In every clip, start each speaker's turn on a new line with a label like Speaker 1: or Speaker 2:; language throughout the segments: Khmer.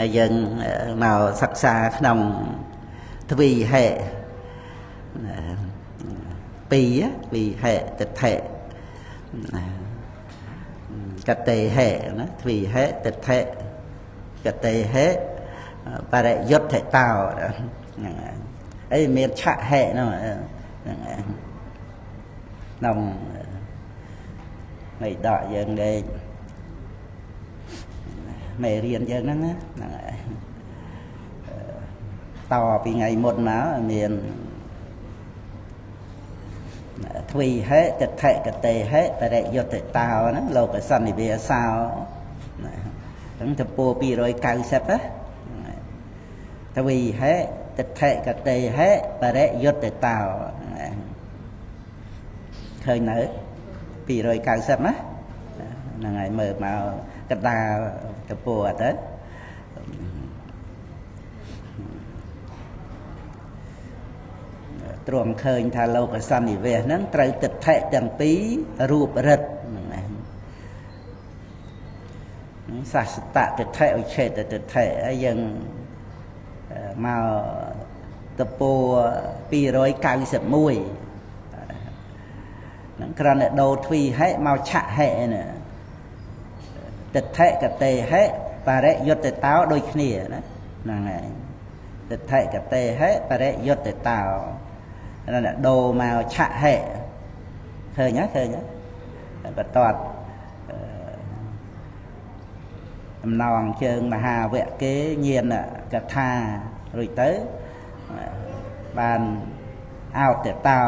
Speaker 1: ហើយយើងមកសិក្សាក្នុងទ្វីហេពីរទ្វីហេទិដ្ឋិកតេហេណាទ្វីហេទិដ្ឋិកតេហេបរិយុទ្ធតោហ្នឹងហើយមានឆៈហេហ្នឹងហ្នឹងក្នុងនៃដកយើងលេខមេរៀនយើងហ្នឹងណាហ្នឹងហើយតពីថ្ងៃមុនមកមានទ្វីហេទិដ្ឋិកតេហេបរិយុទ្ធតោហ្នឹងលោកសន្និវាសោហ្នឹងទំព័រ290ណាទ្វីហេទិដ្ឋិកតេហេបរិយុទ្ធតោឃើញនៅ290ណាហ្នឹងហើយមើលមកកដាលទំព័រអត់ទៅទ្រង់ឃើញថាលោកសន្និវាសហ្នឹងត្រូវទិដ្ឋិទាំងពីររូបរិទ្ធហ្នឹងឯងសាសតទិដ្ឋិឧឆេតទិដ្ឋិហើយយើងមកទំព័រ291ហ្នឹងគ្រាន់តែដូរទ្វីហិមកឆៈហិណាទិដ្ឋិកតេហិបរិយុត្តតោដូចគ្នាណាហ្នឹងហើយទិដ្ឋិកតេហិបរិយុត្តតោហ្នឹងដូរមកឆៈហិឃើញហ៎ឃើញហ៎បន្ទាត់អំណងជើងមហាវគេញាណកថារួចទៅបានអោតតោ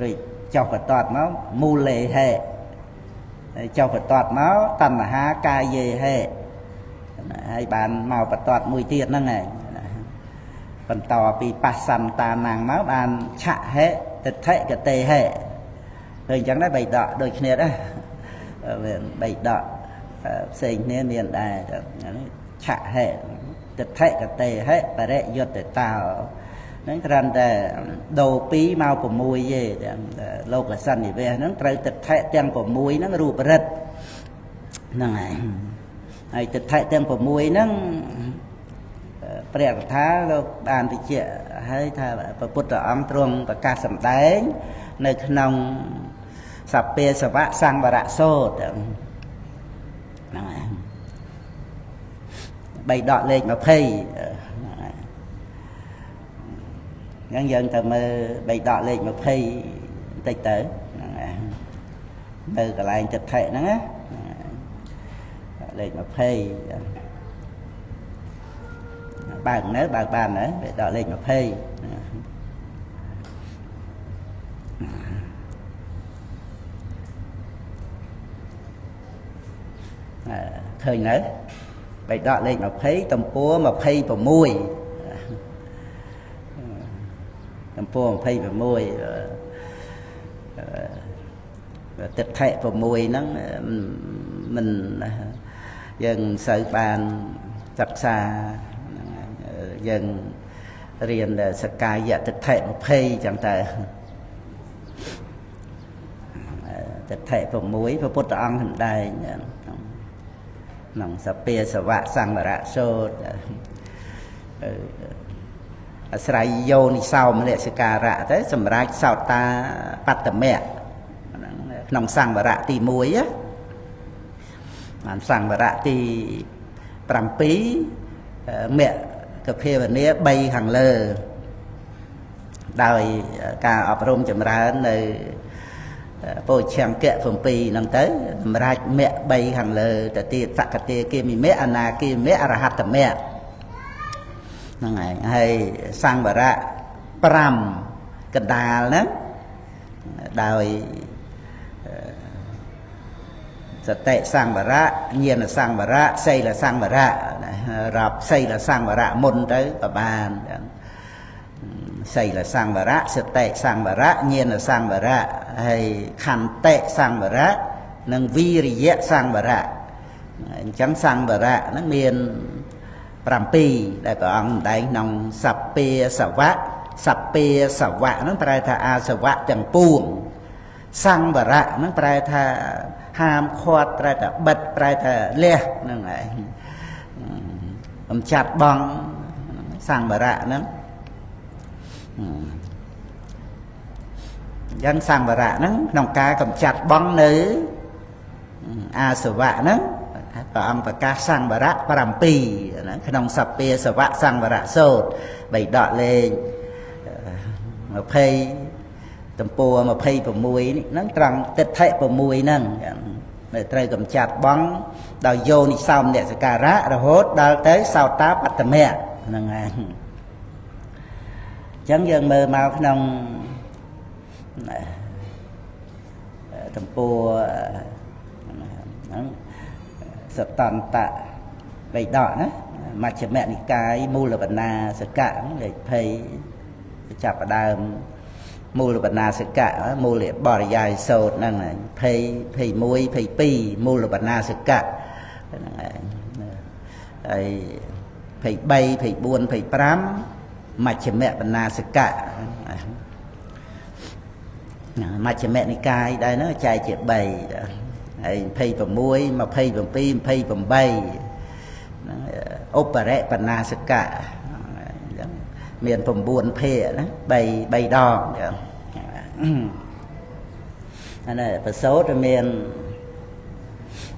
Speaker 1: រួចចុះបន្ទាត់មកមូលេហេហើយចុះបន្ទាត់មកតណ្ហាកាយេហេហើយបានមកបន្ទាត់មួយទៀតហ្នឹងឯងបន្តពីបសន្តានាងមកបានឆៈហេទិដ្ឋិកតេហេឃើញអញ្ចឹងដែរបីដកដូចគ្នាដែរមានបីដកផ្សេងគ្នាមានដែរឆៈហេទិដ្ឋិកតេហេបរិយុត្តតោហ្នឹងគ្រាន់តែដូរ2មក6ទេលោកសន្និវាសហ្នឹងត្រូវទិដ្ឋិទាំង6ហ្នឹងរូបរិទ្ធហ្នឹងហើយហើយទិដ្ឋិទាំង6ហ្នឹងព្រះកថាលោកបានបញ្ជាក់ហើយថាព្រះពុទ្ធអង្គទ្រង់ប្រកាសសម្ដែងនៅក្នុងសព្ពេសវៈសង្វរៈសូត្រហ្នឹងហើយបីដកលេខ20អញ្ចឹងយើងទៅមើលបីដកលេខ20បន្តិចទៅហ្នឹងហើយនៅកន្លែងទិដ្ឋិហ្នឹងណាលេខ20បើកនៅបើកបាននៅបីដកលេខ20ឃើញនៅបីដកលេខ20ទំព័រ26ទំព័រ26ទិដ្ឋិ6ហ្នឹងមិនយើងមិនសូវបានសិក្សាយើងរៀនសកាយទិដ្ឋិ20ចឹងទៅទិដ្ឋិ6ព្រះពុទ្ធអង្គសម្ដែងក្នុងសព្ពេសវៈសង្វរៈសូត្រអាស្រ័យយោនិសោមនសិការៈទៅសម្រាប់សោតាបត្តមៈក្នុងសង្វរៈទី1បានសង្វរៈទី7មគ្គភាវនា3ខាងលើដោយការអប់រំចម្រើននៅពោឆង្គៈ7ហ្នឹងទៅសម្រាប់មគ្គ3ខាងលើទៅទៀតសកតិគាមិមគ្គអនាគាមិមគ្គអរហត្តមគ្គហ្នឹងហើយហើយសង្វរៈ5កណ្ដាលហ្នឹងដោយសតិសង្វរៈញាណសង្វរៈសីលសង្វរៈរាប់សីលសង្វរៈមុនទៅប្របានសីលសង្វរៈសតិសង្វរៈញាណសង្វរៈហើយខន្តិសង្វរៈនិងវីរិយសង្វរៈអញ្ចឹងសង្វរៈហ្នឹងមាន7ដែលព្រះអង្គសម្ដែងក្នុងសព្ពេសវៈសព្ពេសវៈហ្នឹងប្រែថាអាសវៈទាំងពួងសង្វរៈហ្នឹងប្រែថាហាមឃាត់ប្រែថាបិទប្រែថាលះហ្នឹងឯង កំចាត់បងសង្វរៈហ្នឹងអញ្ចឹងសង្វរៈហ្នឹងក្នុងការកំចាត់បងនៅអាសវៈហ្នឹងព្រះអង្គប្រកាសសង្វរៈ7ហ្នឹងក្នុងសព្ពាសវៈសង្វរៈសូត្របីដកលេខ20ទំព័រ26ហ្នឹងត្រង់ទិដ្ឋិ6ហ្នឹងត្រូវកំចាត់បងដោយយោនិសោមនសការៈរហូតដល់ទៅសោតាបត្តមៈហ្នឹងឯងអញ្ចឹងយើងមើលមកក្នុងទំព័រហ្នឹងសតន្តៈបៃដកណាមជ្ឈមនិកាយមូលបណ្ណាសកៈលេខ20ចាប់ផ្ដើមមូលបណ្ណាសកៈមូលបរិយាយសោតហ្នឹង20 21 22មូលបណ្ណាសកៈហ្នឹងឯងហើយ23 24 25មជ្ឈមបណ្ណាសកៈមជ្ឈមនិកាយដែរហ្នឹងចែកជា3ហើយ26 27 28ហ្នឹងឧបរិបណ្ណាសកៈអញ្ចឹងមាន9ភាគណា3ដងអញ្ចឹងអានេះប្រសូតមាន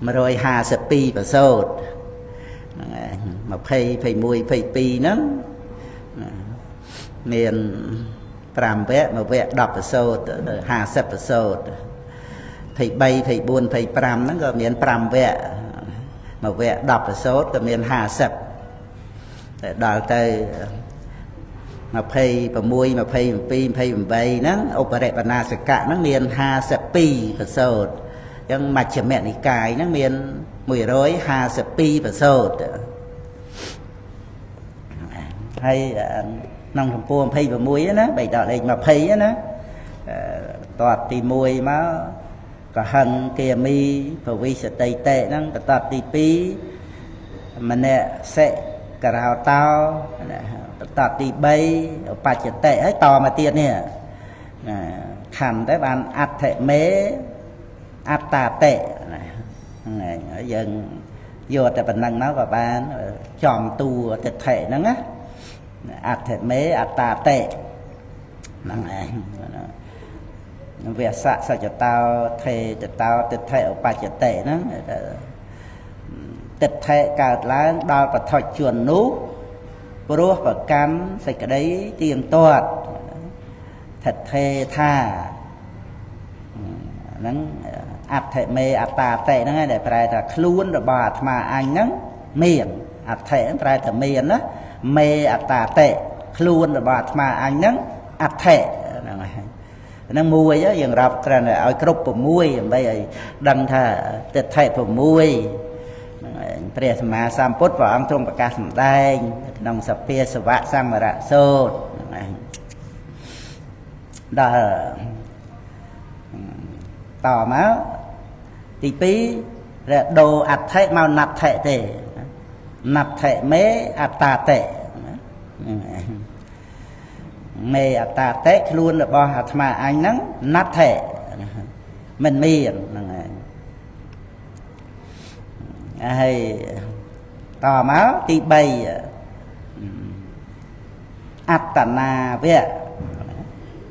Speaker 1: 152ប្រសូតហ្នឹងឯង20 21 22ហ្នឹងមាន5វគ្គមួយវគ្គ10ប្រសូតទៅ50ប្រសូត23 24 25ហ្នឹងក៏មាន5វគ្គមួយវគ្គ10ប្រសូតក៏មាន50តែដល់ទៅ26 27 28ហ្នឹងឧបរិបណ្ណាសកៈហ្នឹងមាន52ប្រសូតអញ្ចឹងមជ្ឈមនិកាយហ្នឹងមាន152ប្រសូតហើយក្នុងទំព័រ26ណាបីដកលេខ20ណាតតទី1មកកហិង្គាមីពវិសតិតិហ្នឹងបតទី2មនសិករោតោបតទី3ឧបច្ចតិហើយតមកទៀតនេះណាខណ្ឌទៅបានអដ្ឋិមេអត្តាតិណាហ្នឹងឯងយើងយកតែប៉ុណ្្នឹងមកក៏បានចំតួទិដ្ឋិហ្នឹងណាអដ្ឋិមេអត្តាតិហ្នឹងឯងវសៈសច្ចតោថេតតោទិដ្ឋិឧបច្ចតិហ្នឹងទិដ្ឋិកើតឡើងដល់បឋិជននោះព្រោះប្រកម្មសេចក្តីទៀងទាត់ថិថេថាហ្នឹងអដ្ឋិមេអត្តាតិហ្នឹងដែលប្រែថាខ្លួនរបស់អាត្មាអញហ្នឹងមានអដ្ឋិប្រែថាមានណាមេអត្តាតិខ្លួនរបស់អាត្មាអញហ្នឹងអដ្ឋិហ្នឹងហើយហ្នឹងមួយយើងរាប់គ្រាន់តែឲ្យគ្រប់6ដើម្បីឲ្យដឹងថាទិដ្ឋិ6ព្រះសម្មាសម្ពុទ្ធព្រះអង្គទ្រង់ប្រកាសសម្ដែងក្នុងសភាសវៈសង្វរៈសូត្រហ្នឹងឯងដល់តមកទី2រដូអដ្ឋិមកណដ្ឋិទេណដ្ឋិមេអត្តាតិមេអត្តាតិខ្លួនរបស់អាត្មាអញហ្នឹងណដ្ឋិមិនមានហ្នឹងឯងហើយតមកទី3អត្តនាវៈ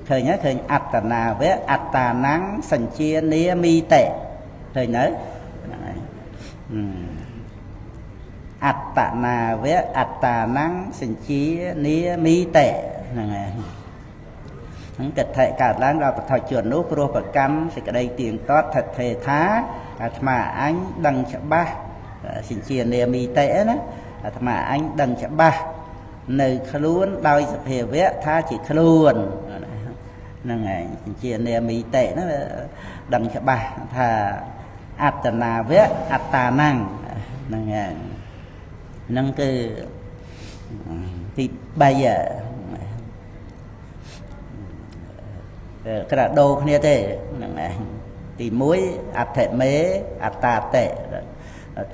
Speaker 1: ឃើញហើយឃើញអត្តនាវៈអត្តានំសញ្ជានាមីតិឃើញនៅហ្នឹងឯងអត្តនាវៈអត្តានំសញ្ជានាមីតិហ្នឹងឯងហ្នឹងទិដ្ឋិកើតឡើងដល់បឋិជននោះព្រោះប្រកម្មសេចក្តីទៀងទាត់ថិតថេថាអាត្មាអញដឹងច្បាស់សញ្ជានាមីតិណាអាត្មាអញដឹងច្បាស់នៅខ្លួនដោយសភាវៈថាជាខ្លួនហ្នឹងឯងសញ្ជានាមីតិហ្នឹងដឹងច្បាស់ថាអត្តនាវៈអត្តានំហ្នឹងឯងហ្នឹងគឺទី3ក្រដូរគ្នាទេហ្នឹងឯងទី1អដ្ឋិមេអត្តាតិ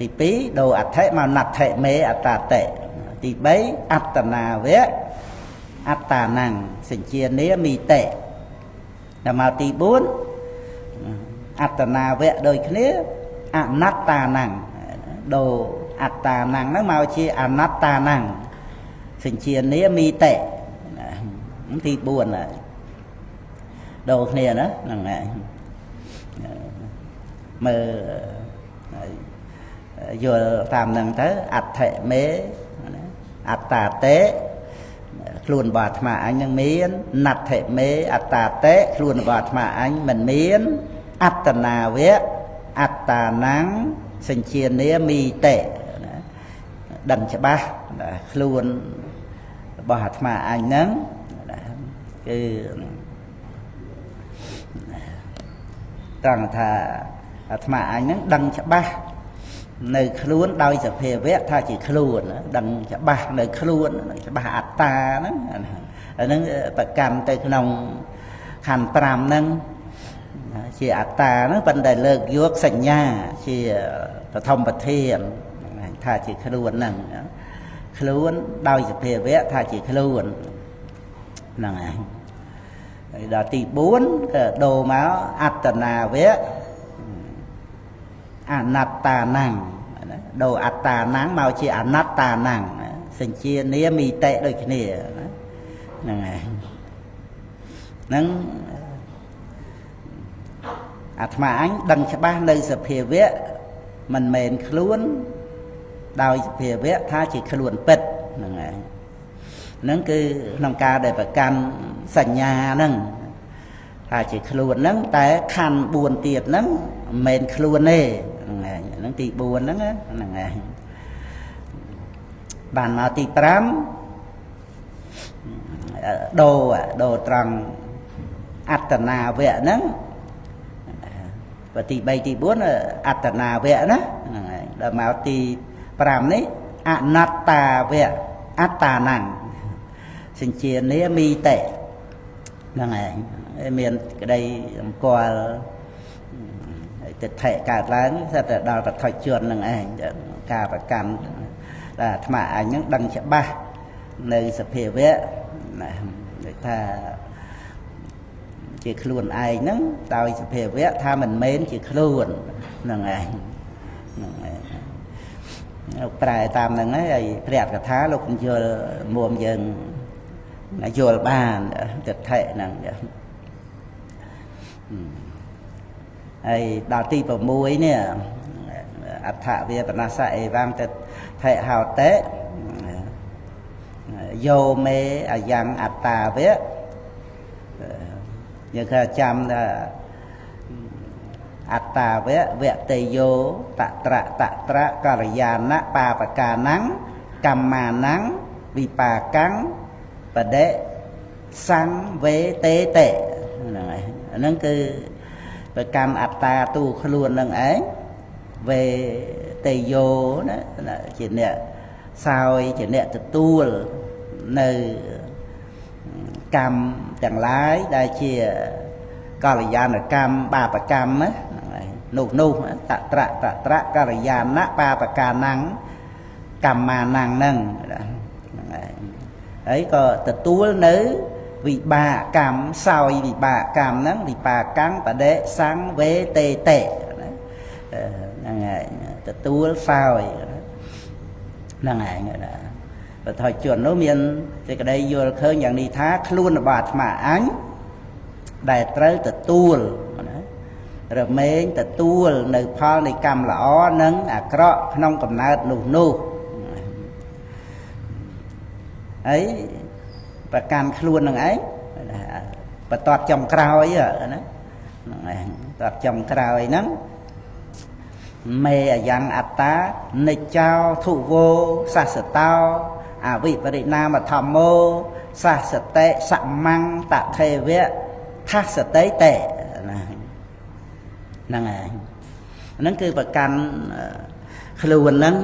Speaker 1: ទី2ដូរអដ្ឋិមកណដ្ឋិមេអត្តាតិទី3អត្តនាវៈអត្តានំសញ្ជានាមីតិដល់មកទី4អត្តនាវៈដូចគ្នាអនត្តានំដូរ អត្តានំហ្នឹងមកជាអនត្តានំសញ្ជានាមីតិទី4ហើយដូរគ្នាណាហ្នឹងហើយមើលយល់តាមហ្នឹងទៅអដ្ឋិមេអត្តាតេខ្លួនរបស់អាត្មាអញនឹងមានណដ្ឋិមេអត្តាតេខ្លួនរបស់អាត្មាអញមិនមានអត្តនាវៈអត្តានំសញ្ជានាមីតិណាដឹងច្បាស់ខ្លួនរបស់អាត្មាអញហ្នឹងគឺត្រង់ថាអាត្មាអញហ្នឹងដឹងច្បាស់នៅខ្លួនដោយសភាវៈថាជាខ្លួនដឹងច្បាស់នៅខ្លួនច្បាស់អត្តាហ្នឹងអាហ្នឹងប្រកាន់ទៅក្នុងខណ្ឌ5ហ្នឹងជាអត្តាហ្នឹងប៉ុន្តែលើកយកសញ្ញាជាបឋមប្រធានថាជាខ្លួនហ្នឹងខ្លួនដោយសភាវៈថាជាខ្លួនហ្នឹងហើយហើយដល់ទី4ក៏ដូរមកអត្តនាវៈអនត្តានំដូរអត្តានំមកជាអនត្តានំសញ្ជានាមីតិដូចគ្នាហ្នឹងហើយហ្នឹងអាត្មាអញដឹងច្បាស់នៅសភាវៈមិនមែនខ្លួនដោយសភាវៈថាជាខ្លួនពិតហ្នឹងហើយហ្នឹងគឺក្នុងការដែលប្រកាន់សញ្ញាហ្នឹងថាជាខ្លួនហ្នឹងតែខណ្ឌ4ទៀតហ្នឹងមិនមែនខ្លួនទេហ្នឹងហើយហ្នឹងទី4ហ្នឹងហ្នឹងហើយបានមកទី5ដូរត្រង់អត្តនាវៈហ្នឹងបើទី3ទី4អត្តនាវៈណាហ្នឹងហើយដល់មកទី5នេះអនត្តាវៈអត្តានំសញ្ជានាមីតិហ្នឹងហើយមានក្តីសម្គាល់ទិដ្ឋិកើតឡើងស្ថិតតែដល់បឋិជននឹងឯងការប្រកាន់ដែលអាត្មាអញហ្នឹងដឹងច្បាស់នៅសភាវៈណាដូចថាជាខ្លួនឯងហ្នឹងដោយសភាវៈថាមិនមែនជាខ្លួនហ្នឹងឯងហ្នឹងឯងលោកប្រែតាមហ្នឹងហើយព្រះកថាលោកយល់មុំយើងយល់បានទិដ្ឋិហ្នឹងហើយដល់ទី6នេះអដ្ឋវាបនស្សៈអេវੰទិដ្ឋិហោតិយោមេអយ៉ាងអត្តាវៈយើងគេចាំថាអត្តាវៈវតេយោតត្រៈតត្រៈកល្យាណបាបកានំកម្មានំវិបាកੰបដិសង្វេតេតិហ្នឹងហើយហ្នឹងគឺប្រកាន់អត្តាទូខ្លួននឹងឯងវេតេយោណាជាអ្នកសោយជាអ្នកទទួលនៅកម្មទាំងឡាយដែលជាកល្យាណកម្មបាបកម្មហ្នឹងហើយនោះតត្រៈតត្រៈកល្យាណបាបកានំកម្មានំហ្នឹងហ្នឹងហើយហើយក៏ទទួលនៅវិបាកកម្មសោយវិបាកកម្មហ្នឹងវិបាកੰបដិសង្វេតេតិហ្នឹងហើយទទួលសោយហ្នឹងហើយណាបឋិជននោះមានសេចក្តីយល់ឃើញយ៉ាងនេះថាខ្លួនរបស់អាត្មាអញដែលត្រូវទទួលណារមែងទទួលនៅផលនៃកម្មល្អនិងអាក្រក់ក្នុងកំណើតនោះហើយប្រកាន់ខ្លួននឹងឯងបន្ទាប់ចុងក្រោយណាហ្នឹងឯងបន្ទាប់ចុងក្រោយហ្នឹងមេអយ៉ាងអត្តានិចោធុវោសស្សតោអវិបរិណាមធម្មោសស្សតិសមੰតថេវៈថាសតិតេណាហ្នឹងឯងហ្នឹងគឺប្រកាន់ខ្លួនហ្នឹង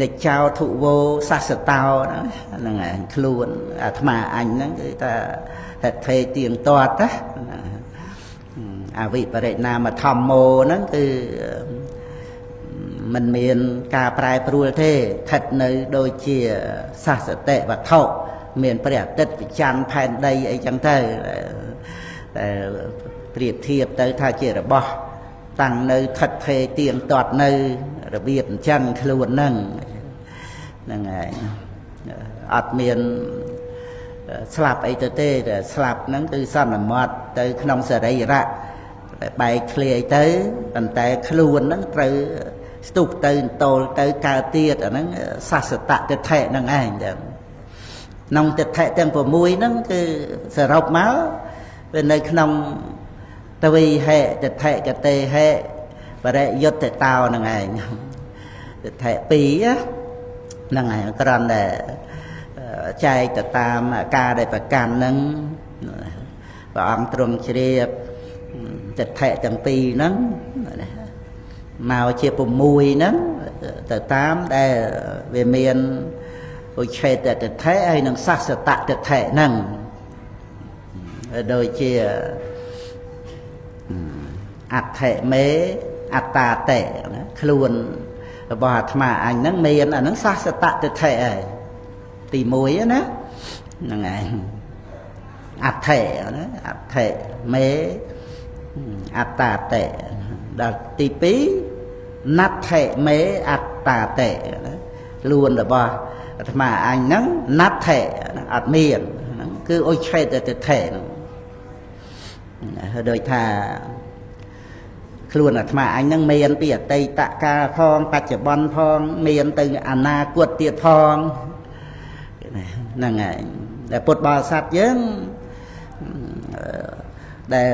Speaker 1: និចោធុវោសស្សតោហ្នឹងឯងខ្លួនអាត្មាអញហ្នឹងគឺថាតថេទៀងទាត់ណាអវិបរិណាមធម្មោហ្នឹងគឺមិនមានការប្រែប្រួលទេស្ថិតនៅដូចជាសស្សតិវត្ថុមានព្រះអាទិត្យប្រច័នផែនដីអីចឹងទៅតែប្រៀបធៀបទៅថាជារបស់ តាំងនៅថិតថេរទៀងទាត់នៅរបៀបអញ្ចឹងខ្លួនហ្នឹងហ្នឹងហើយអត់មានស្លាប់អីទៅទេតែស្លាប់ហ្នឹងគឺសន្មត់ទៅក្នុងសរីរៈបែកធ្លាយទៅប៉ុន្តែខ្លួនហ្នឹងត្រូវស្ទុះទៅតូលទៅកើតទៀតអាហ្នឹងសាសតទិដ្ឋិហ្នឹងឯងចឹងក្នុងទិដ្ឋិទាំង6ហ្នឹងគឺសរុបមកវានៅក្នុងទវិហេទិដ្ឋិកតេហេបរិយុត្តតោហ្នឹងឯងទិដ្ឋិ2ហ្នឹងឯងគ្រាន់តែចែកទៅតាមការដែលប្រកាន់ហ្នឹងព្រះអង្គទ្រង់ជ្រាបទិដ្ឋិទាំងពីរហ្នឹងមកជា6ហ្នឹងទៅតាមដែលវាមានឧឆេតទិដ្ឋិហើយនិងសាសតទិដ្ឋិហ្នឹងដូចជាអដ្ឋិមេអត្តាតិណាខ្លួនរបស់អាត្មាអញហ្នឹងមានអាហ្នឹងសាសតទិដ្ឋិហើយទី1ណាហ្នឹងឯងអដ្ឋិណាអដ្ឋិមេអត្តាតិដល់ទី2ណដ្ឋិមេអត្តាតិណាខ្លួនរបស់អាត្មាអញហ្នឹងណដ្ឋិអត់មានហ្នឹងគឺឧឆេតទិដ្ឋិហ្នឹងដូចថាខ្លួនអាត្មាអញហ្នឹងមានពីអតីតកាលផងបច្ចុប្បន្នផងមានទៅអនាគតទៀតផងហ្នឹងហើយដែលពុទ្ធបរិស័ទយើងដែល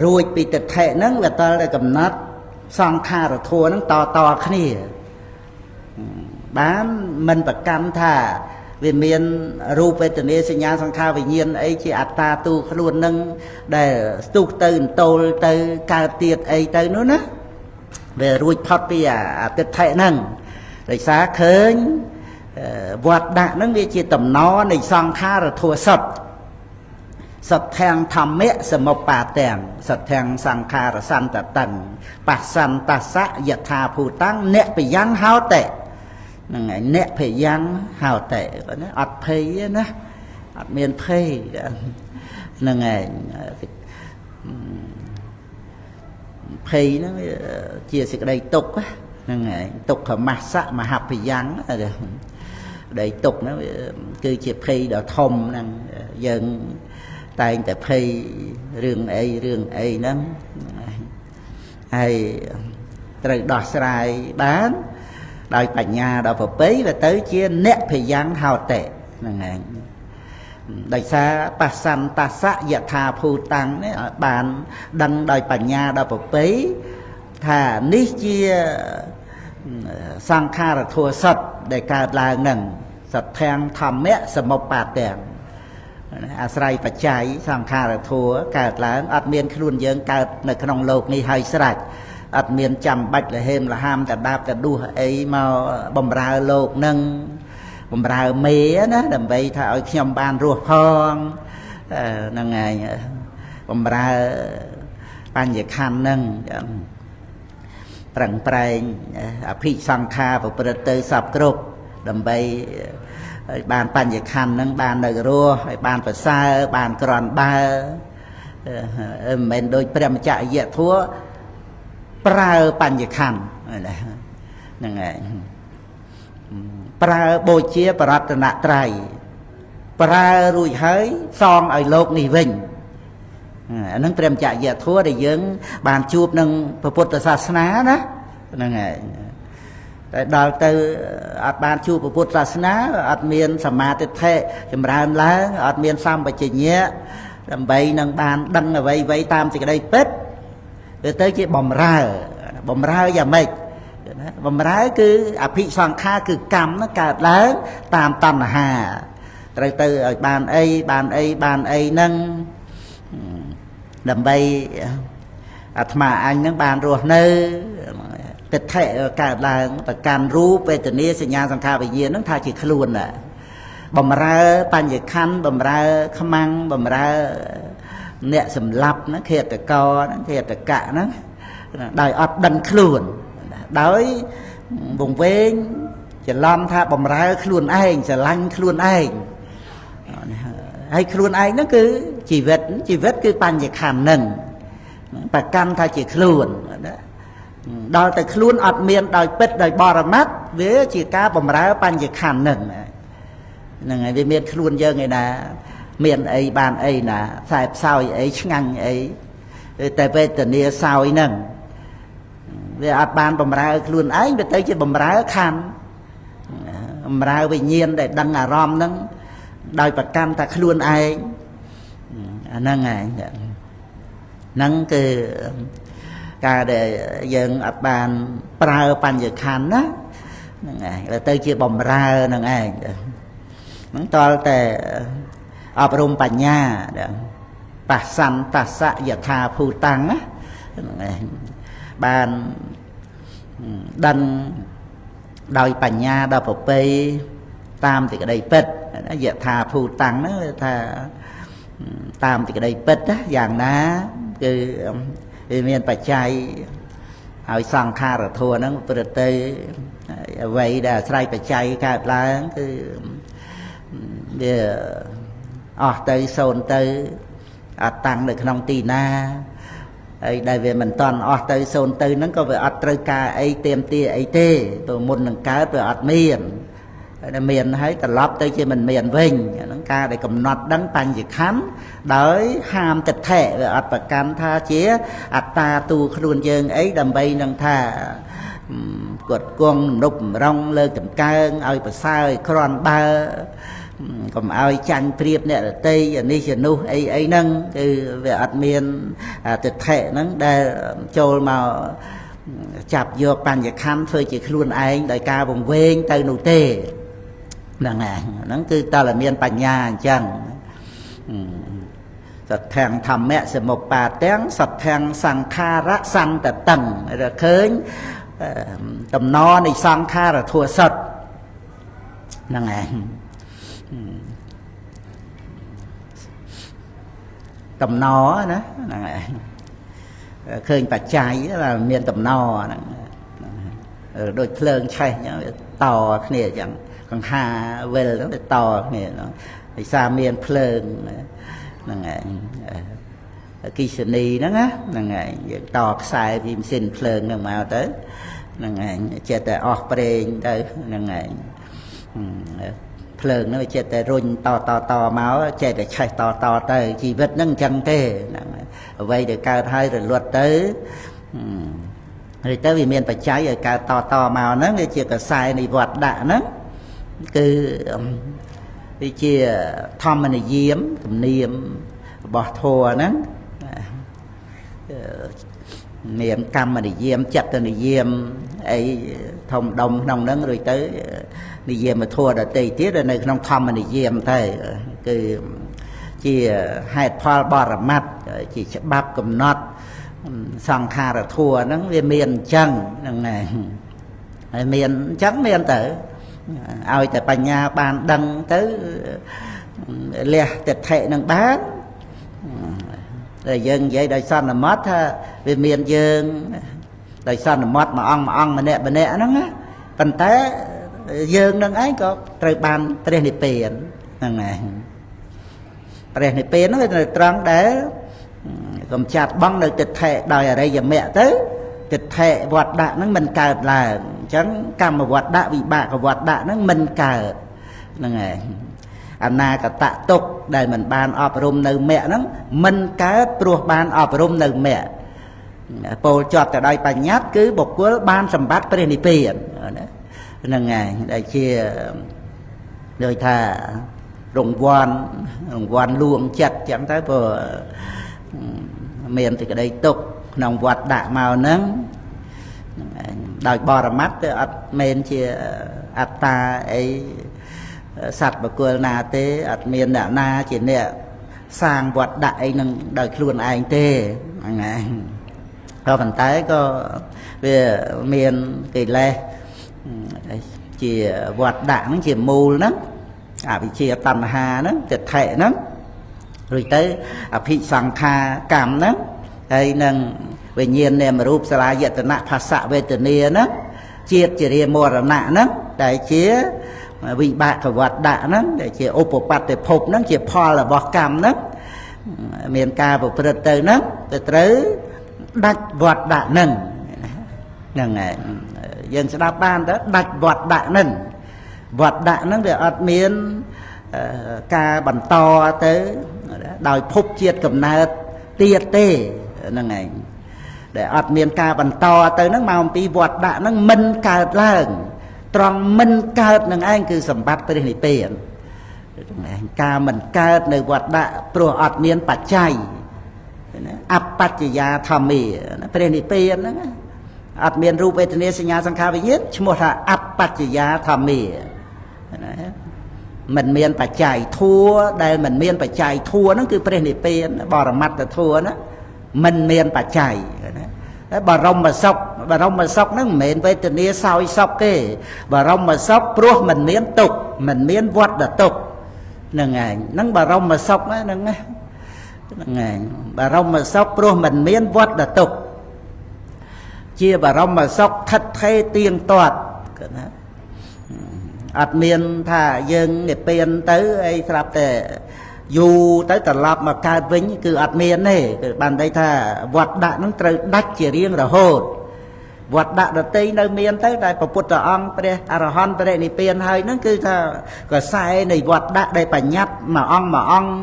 Speaker 1: រួចពីទិដ្ឋិហ្នឹងវាតតែកំណត់សង្ខារធម៌ហ្នឹងតតគ្នាបានមិនប្រកាន់ថាវាមានរូបវេទនាសញ្ញាសង្ខារវិញ្ញាណអីជាអត្តាទូខ្លួននឹងដែលស្ទុះទៅអន្ទោលទៅកើតទៀតអីទៅនោះណាវារួចផុតពីអទិដ្ឋិហ្នឹងដោយសារឃើញវត្តដាក់ហ្នឹងវាជាតំណនៃសង្ខារធម៌សុទ្ធសទ្ធាំងធម្មៈសមុបាទទាំងសទ្ធាំងសង្ខារសន្តតੰបស្សន្តសៈយថាភូតាំងអ្នកបយ៉ាងហោតិហ្នឹងហើយអ្នកភយ៉ាងហោតិណាអត់ភ័យទេណាអត់មានភ័យហ្នឹងឯងភ័យហ្នឹងជាសេចក្តីទុក្ខហ្នឹងឯងទុក្ខមស្សៈមហភយ៉ាងដីទុក្ខហ្នឹងគឺជាភ័យដ៏ធំហ្នឹងយើងតែងតែភ័យរឿងអីរឿងអីហ្នឹងហើយត្រូវដោះស្រាយបានដោយបញ្ញាដ៏ប្រពៃវាទៅជាអ្នកភយ៉ាងហោតិហ្នឹងឯងដោយសារបស្សន្តសៈយថាភូតាំងនេះបានដឹងដោយបញ្ញាដ៏ប្រពៃថានេះជាសង្ខារធម៌សុទ្ធដែលកើតឡើងហ្នឹងសទ្ធាំងធម្មៈសមុបាទទាំងអាស្រ័យបច្ច័យសង្ខារធម៌កើតឡើងអត់មានខ្លួនយើងកើតនៅក្នុងលោកនេះហើយស្រេចអត់មានចាំបាច់លហេមលហាមតដាបតដួសអីមកបំរើលោកនឹងបំរើមេណាដើម្បីថាឲ្យខ្ញុំបានរស់ផងហ្នឹងឯងបំរើបញ្ញខណ្ឌហ្នឹងប្រឹងប្រែងអភិសង្ខារប្រព្រឹត្តទៅសពគ្រប់ដើម្បីឲ្យបានបញ្ញខណ្ឌហ្នឹងបាននៅរស់ឲ្យបានប្រសើរបានក្រាន់បើមិនមែនដូចព្រះមច្ចរិយធម៌ប្រើបញ្ញខណ្ឌហ្នឹងឯងប្រើបូជាបរតនត្រ័យប្រើរួចហើយសងឲ្យលោកនេះវិញអាហ្នឹងព្រះមច្ចរិយធម៌ដែលយើងបានជួបនឹងព្រះពុទ្ធសាសនាណាហ្នឹងឯងតែដល់ទៅអត់បានជួបព្រះពុទ្ធសាសនាអត់មានសមាទិដ្ឋិចម្រើនឡើងអត់មានសម្បជញ្ញៈដើម្បីនឹងបានដឹងអ្វីៗតាមសេចក្តីពិតវាទៅជាបំរើបំរើយ៉ាងម៉េចណាបំរើគឺអភិសង្ខារគឺកម្មហ្នឹងកើតឡើងតាមតណ្ហាត្រូវទៅឲ្យបានអីបានអីបានអីហ្នឹងដើម្បីអាត្មាអញហ្នឹងបានរស់នៅទិដ្ឋិកើតឡើងប្រកាន់រូបវេទនាសញ្ញាសង្ខារវិញ្ញាណហ្នឹងថាជាខ្លួនណាបំរើបញ្ញខណ្ឌបំរើខ្មាំងបំរើអ្នកសម្លាប់ហ្នឹងឃាតករហ្នឹងឃាតកៈហ្នឹងដោយអត់ដឹងខ្លួនដោយវង្វេងច្រឡំថាបំរើខ្លួនឯងស្រឡាញ់ខ្លួនឯងហើយខ្លួនឯងហ្នឹងគឺជីវិតជីវិតគឺបញ្ញខណ្ឌហ្នឹង ប្រកាន់ថាជាខ្លួនណាដល់តែខ្លួនអត់មានដោយពិតដោយបរមត្តវាជាការបំរើបញ្ញខណ្ឌហ្នឹងហ្នឹងហើយវាមានខ្លួនយើងឯណាមានអីបានអីណាខ្សែផ្សោយអីឆ្ងាញ់អីតែវេទនាសោយហ្នឹងវាអត់បានបំរើខ្លួនឯងវាទៅជាបំរើខណ្ឌបំរើវិញ្ញាណដែលដឹងអារម្មណ៍ហ្នឹងដោយប្រកាន់ថាខ្លួនឯងអាហ្នឹងឯងហ្នឹងគឺការដែលយើងអត់បានប្រើបញ្ញខណ្ឌណាហ្នឹងឯងទៅជាបំរើហ្នឹងឯងហ្នឹងតលតែអប់រំបញ្ញាបសន្តសៈយថាភូតាំងណាហ្នឹងឯងបានដឹងដោយបញ្ញាដល់ប្រពៃតាមសេចក្តីពិតយថាភូតាំងហ្នឹងថាតាមសេចក្តីពិតយ៉ាងណាគឺវាមានបច្ច័យឲ្យសង្ខារធម៌ហ្នឹងប្រព្រឹត្តទៅអ្វីដែលអាស្រ័យបច្ច័យកើតឡើងគឺវាអស់ទៅសូន្យទៅអត់តាំងនៅក្នុងទីណាហើយដែលវាមិនតន់អស់ទៅសូន្យទៅហ្នឹងក៏វាអត់ត្រូវការអីទៀមទាអីទេព្រោះមុននឹងកើតវាអត់មានហើយមានហើយត្រឡប់ទៅជាមិនមានវិញហ្នឹងការដែលកំណត់ដឹងបញ្ញខណ្ឌដោយហាមទិដ្ឋិវាអត់ប្រកាន់ថាជាអត្តាទូខ្លួនយើងអីដើម្បីនឹងថាគាត់គង់រំរងលើកតម្កើងឲ្យប្រសើរឲ្យគ្រាន់បើកុំឲ្យចាញ់ព្រៀបអ្នកដតីអានេះជានោះអីអីហ្នឹងគឺវាអត់មានទិដ្ឋិហ្នឹងដែលចូលមកចាប់យកបញ្ញខណ្ឌធ្វើជាខ្លួនឯងដោយការវង្វេងទៅនោះទេហ្នឹងហើយហ្នឹងគឺតើមានបញ្ញាអញ្ចឹងសទ្ធាំងធម្មៈសមុបាទទាំងសទ្ធាំងសង្ខារៈសន្តតឹងរឃើញតំណនៃសង្ខារធัวសុទ្ធហ្នឹងឯងតំណណាហ្នឹងឯងឃើញបច្ច័យមានតំណហ្នឹងដូចភ្លើងឆេះអញ្ចឹងវាតគ្នាអញ្ចឹងកង្ហាវិលហ្នឹងវាតគ្នាហ្នឹងដោយសារមានភ្លើងហ្នឹងឯងអគិសនីហ្នឹងណាហ្នឹងឯងយើងតខ្សែពីម៉ាស៊ីនភ្លើងហ្នឹងមកទៅហ្នឹងឯងចេះតែអស់ប្រេងទៅហ្នឹងឯងភ្លើងហ្នឹងវាចេះតែរុញតតតមកចេះតែឆេះតតទៅជីវិតហ្នឹងអញ្ចឹងទេហ្នឹងអ្វីដែលកើតហើយរលត់ទៅឬទៅវាមានបច្ច័យឲ្យកើតតតមកហ្នឹងវាជាកសែនៃវត្តដាក់ហ្នឹងគឺវាជាធម្មនិយមទំនៀមរបស់ធម៌ហ្នឹងមានកម្មនិយមចិត្តនិយមអីធំដុំក្នុងហ្នឹងរួចទៅនិយមធម៌ដទៃទៀតនៅក្នុងធម្មនិយមទៅគឺជាហេតុផលបរមត្តជាច្បាប់កំណត់សង្ខារធម៌ហ្នឹងវាមានអញ្ចឹងហ្នឹងហើយហើយមានអញ្ចឹងមានទៅឲ្យតែបញ្ញាបានដឹងទៅលះទិដ្ឋិនឹងបានតែយើងនិយាយដោយសន្មត់ថាវាមានយើងដោយសន្មត់មួយអង្គមួយអង្គម្នាក់ម្នាក់ហ្នឹងណាប៉ុន្តែយើងនឹងឯងក៏ត្រូវបានព្រះនិព្វានហ្នឹងឯងព្រះនិព្វានហ្នឹងវានៅត្រង់ដែលកំចាត់បងនៅទិដ្ឋិដោយអរិយមគ្គទៅទិដ្ឋិវត្តដាក់ហ្នឹងមិនកើតឡើងអញ្ចឹងកម្មវត្តដាក់វិបាកវត្តដាក់ហ្នឹងមិនកើតហ្នឹងឯងអនាគតទុក្ខដែលមិនបានអប់រំនៅមគ្គហ្នឹងមិនកើតព្រោះបានអប់រំនៅមគ្គពោលជាប់ទៅដោយបញ្ញត្តិគឺបុគ្គលបានសម្បត្តិព្រះនិព្វានណាហ្នឹងឯងដែលជាដូចថារង្វាន់លួងចិត្តចឹងទៅព្រោះមានសេចក្តីទុក្ខក្នុងវត្តដាក់មកហ្នឹងដោយបរមត្តទៅអត់មែនជាអត្តាអីសត្វបុគ្គលណាទេអត់មានអ្នកណាជាអ្នកសាងវត្តដាក់អីនឹងដោយខ្លួនឯងទេហ្នឹងឯងក៏ប៉ុន្តែក៏វាមានកិលេសជាវត្តដាក់ហ្នឹងជាមូលហ្នឹងអវិជ្ជាតណ្ហាហ្នឹងទិដ្ឋិហ្នឹងរួចទៅអភិសង្ខារកម្មហ្នឹងហើយនឹងវិញ្ញាណនាមរូបសាលាយតនៈផាសៈវេទនាហ្នឹងជាតិជារាមរណៈហ្នឹងដែលជាវិបាកវត្តដាក់ហ្នឹងដែលជាឧបបត្តិភពហ្នឹងជាផលរបស់កម្មហ្នឹងមានការប្រព្រឹត្តទៅហ្នឹងទៅត្រូវ ដាច់វត្តដាក់នឹងហ្នឹងហើយយើងស្ដាប់បានទៅដាច់វត្តដាក់នឹងវត្តដាក់ហ្នឹងវាអត់មានការបន្តទៅដោយភពជាតិកំណើតទៀតទេហ្នឹងឯងដែលអត់មានការបន្តទៅហ្នឹងមកអំពីវត្តដាក់ហ្នឹងមិនកើតឡើងត្រង់មិនកើតនឹងឯងគឺសម្បត្តិព្រះនិព្វានការមិនកើតនៅវត្តដាក់ព្រោះអត់មានបច្ច័យណាអបច្ចយាធម្មាព្រះនិព្វានហ្នឹងអត់មានរូបវេទនាសញ្ញាសង្ខារវិញ្ញាណឈ្មោះថាអបច្ចយាធម្មាណាមិនមានបច្ច័យធัวដែលមិនមានបច្ច័យធัวហ្នឹងគឺព្រះនិព្វានបរមត្តធัวណាមិនមានបច្ច័យណាបរមសុខបរមសុខហ្នឹងមិនមែនវេទនាសោយសុខទេបរមសុខព្រោះមិនមានទុក្ខមិនមានវត្តទុក្ខហ្នឹងឯងហ្នឹងបរមសុខហ្នឹងណាហ្នឹងឯងបរមសុខព្រោះមិនមានវត្តទុក្ខជាបរមសុខថិតថេរទៀងទាត់ណាអត់មានថាយើងនិព្វានទៅអីស្រាប់តែយូរទៅត្រឡប់មកកើតវិញគឺអត់មានទេគឺបានន័យថាវត្តដាក់ហ្នឹងត្រូវដាច់ជារៀងរហូតវត្តដាក់ដតីនៅមានទៅតែព្រះពុទ្ធអង្គព្រះអរហន្តបរិនិព្វានហើយហ្នឹងគឺថាកសែនៃវត្តដាក់ដែលបញ្ញត្តិមួយអង្គមួយអង្គ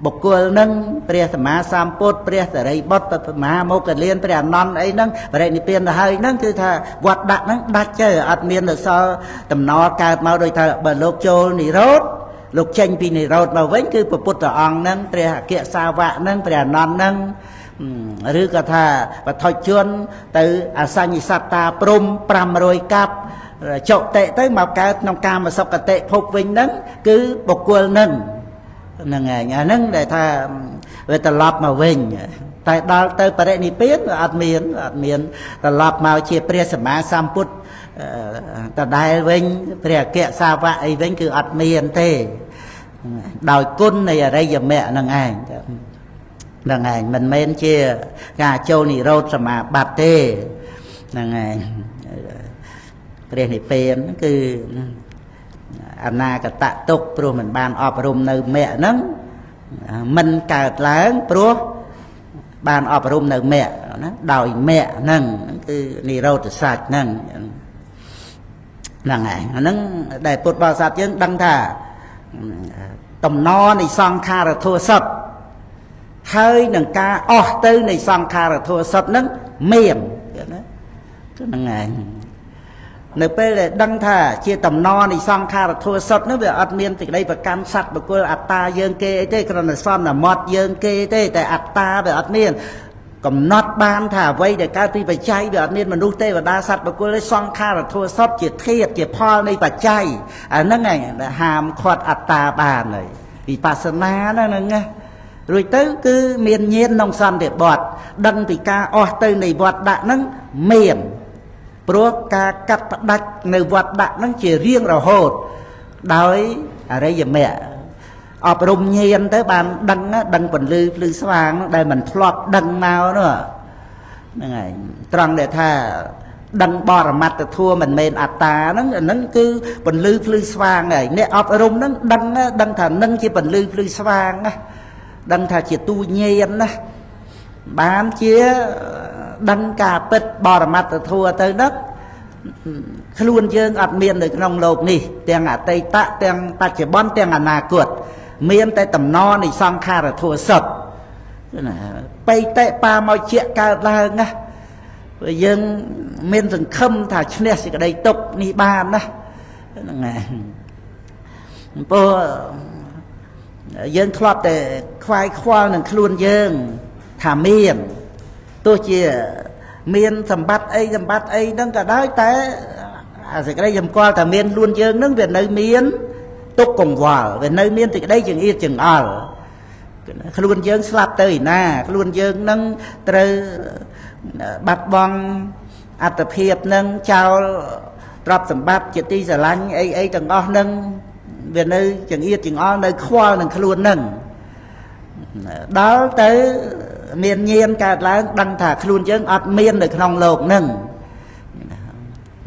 Speaker 1: បុគ្គលនឹងព្រះសម្មាសម្ពុទ្ធព្រះសិរីបុត្រព្រះមហាមោគលានព្រះអនន្តអីហ្នឹងបរិនិព្វានទៅហើយហ្នឹងគឺថាវត្តដាក់ហ្នឹងដាច់ទៅអត់មានសល់តំណកើតមកដោយថាបើលោកចូលនិរោធលោកចេញពីនិរោធមកវិញគឺព្រះពុទ្ធអង្គហ្នឹងព្រះអគ្គសាវកហ្នឹងព្រះអនន្តហ្នឹងឬក៏ថាបឋិជនទៅអសញ្ញសត្តាព្រំ500កាប់ចុតិទៅមកកើតក្នុងកាមសុគតិភពវិញហ្នឹងគឺបុគ្គលហ្នឹងហ្នឹងឯងអាហ្នឹងដែលថាវាត្រឡប់មកវិញតែដល់ទៅបរិនិព្វានអត់មានត្រឡប់មកជាព្រះសម្មាសម្ពុទ្ធដដែលវិញព្រះអគ្គសាវកអីវិញគឺអត់មានទេដោយគុណនៃអរិយមគ្គហ្នឹងឯងហ្នឹងឯងមិនមែនជាការចូលនិរោធសមាបត្តិទេហ្នឹងឯងព្រះនិព្វានគឺអនាគតទុក្ខព្រោះមិនបានអប់រំនៅមគ្គហ្នឹងមិនកើតឡើងព្រោះបានអប់រំនៅមគ្គណាដោយមគ្គហ្នឹងគឺនិរោធសច្ចហ្នឹងហ្នឹងឯងអាហ្នឹងដែលពុទ្ធបរិស័ទយើងដឹងថាតំណនៃសង្ខារធัวសុទ្ធហើយនឹងការអស់ទៅនៃសង្ខារធัวសុទ្ធហ្នឹងមានណាហ្នឹងឯងនៅពេលដែលដឹងថាជាតំណនៃសង្ខារធัวសុទ្ធហ្នឹងវាអត់មានសេចក្តីប្រកាន់សត្វបុគ្គលអត្តាយើងគេអីទេគ្រាន់តែសន្មត់យើងគេទេតែអត្តាវាអត់មានកំណត់បានថាអ្វីដែលកើតពីបច្ច័យវាអត់មានមនុស្សទេវតាសត្វបុគ្គលទេសង្ខារធัวសុទ្ធជាធាតុជាផលនៃបច្ច័យអាហ្នឹងឯងដែលហាមឃាត់អត្តាបានហើយវិបស្សនាហ្នឹងណារួចទៅគឺមានញាណក្នុងសន្តិបត្តិដឹងពីការអស់ទៅនៃវត្តដាក់ហ្នឹងមានព្រោះការកាត់ផ្ដាច់នៅវត្តដាក់ហ្នឹងជារៀងរហូតដោយអរិយមគ្គអប់រំញាណទៅបានដឹងពន្លឺភ្លឺស្វាងដែលមិនធ្លាប់ដឹងមកនោះហ្នឹងហើយត្រង់ដែលថាដឹងបរមត្តធัวមិនមែនអត្តាហ្នឹងអាហ្នឹងគឺពន្លឺភ្លឺស្វាងហើយអ្នកអប់រំហ្នឹងដឹងថានឹងជាពន្លឺភ្លឺស្វាងណាដឹងថាជាទូញាណណាបានជាដឹងការពិតបរមត្តធัวទៅហ្នឹងខ្លួនយើងអត់មាននៅក្នុងលោកនេះទាំងអតីតទាំងបច្ចុប្បន្នទាំងអនាគតមានតែតំណនៃសង្ខារធัวសុទ្ធណាបៃតិបាមកជាកើតឡើងណាយើងមានសង្ឃឹមថាឈ្នះសេចក្តីទុក្ខនេះបានណាហ្នឹងហើយព្រោះយើងធ្លាប់តែខ្វាយខ្វល់នឹងខ្លួនយើងថាមានទោះជាមានសម្បត្តិអីសម្បត្តិអីហ្នឹងក៏ដោយតែអាសេចក្តីសម្គាល់ថាមានខ្លួនយើងហ្នឹងវានៅមានទុក្ខកង្វល់វានៅមានសេចក្តីចង្អៀតចង្អល់ខ្លួនយើងស្លាប់ទៅឯណាខ្លួនយើងហ្នឹងត្រូវបាត់បង់អត្តភាពហ្នឹងចោលទ្រព្យសម្បត្តិជាទីស្រឡាញ់អីអីទាំងអស់ហ្នឹងវានៅចង្អៀតចង្អល់នៅខ្វល់នឹងខ្លួនហ្នឹងដល់ទៅមានញាណកើតឡើងដឹងថាខ្លួនយើងអត់មាននៅក្នុងលោកហ្នឹង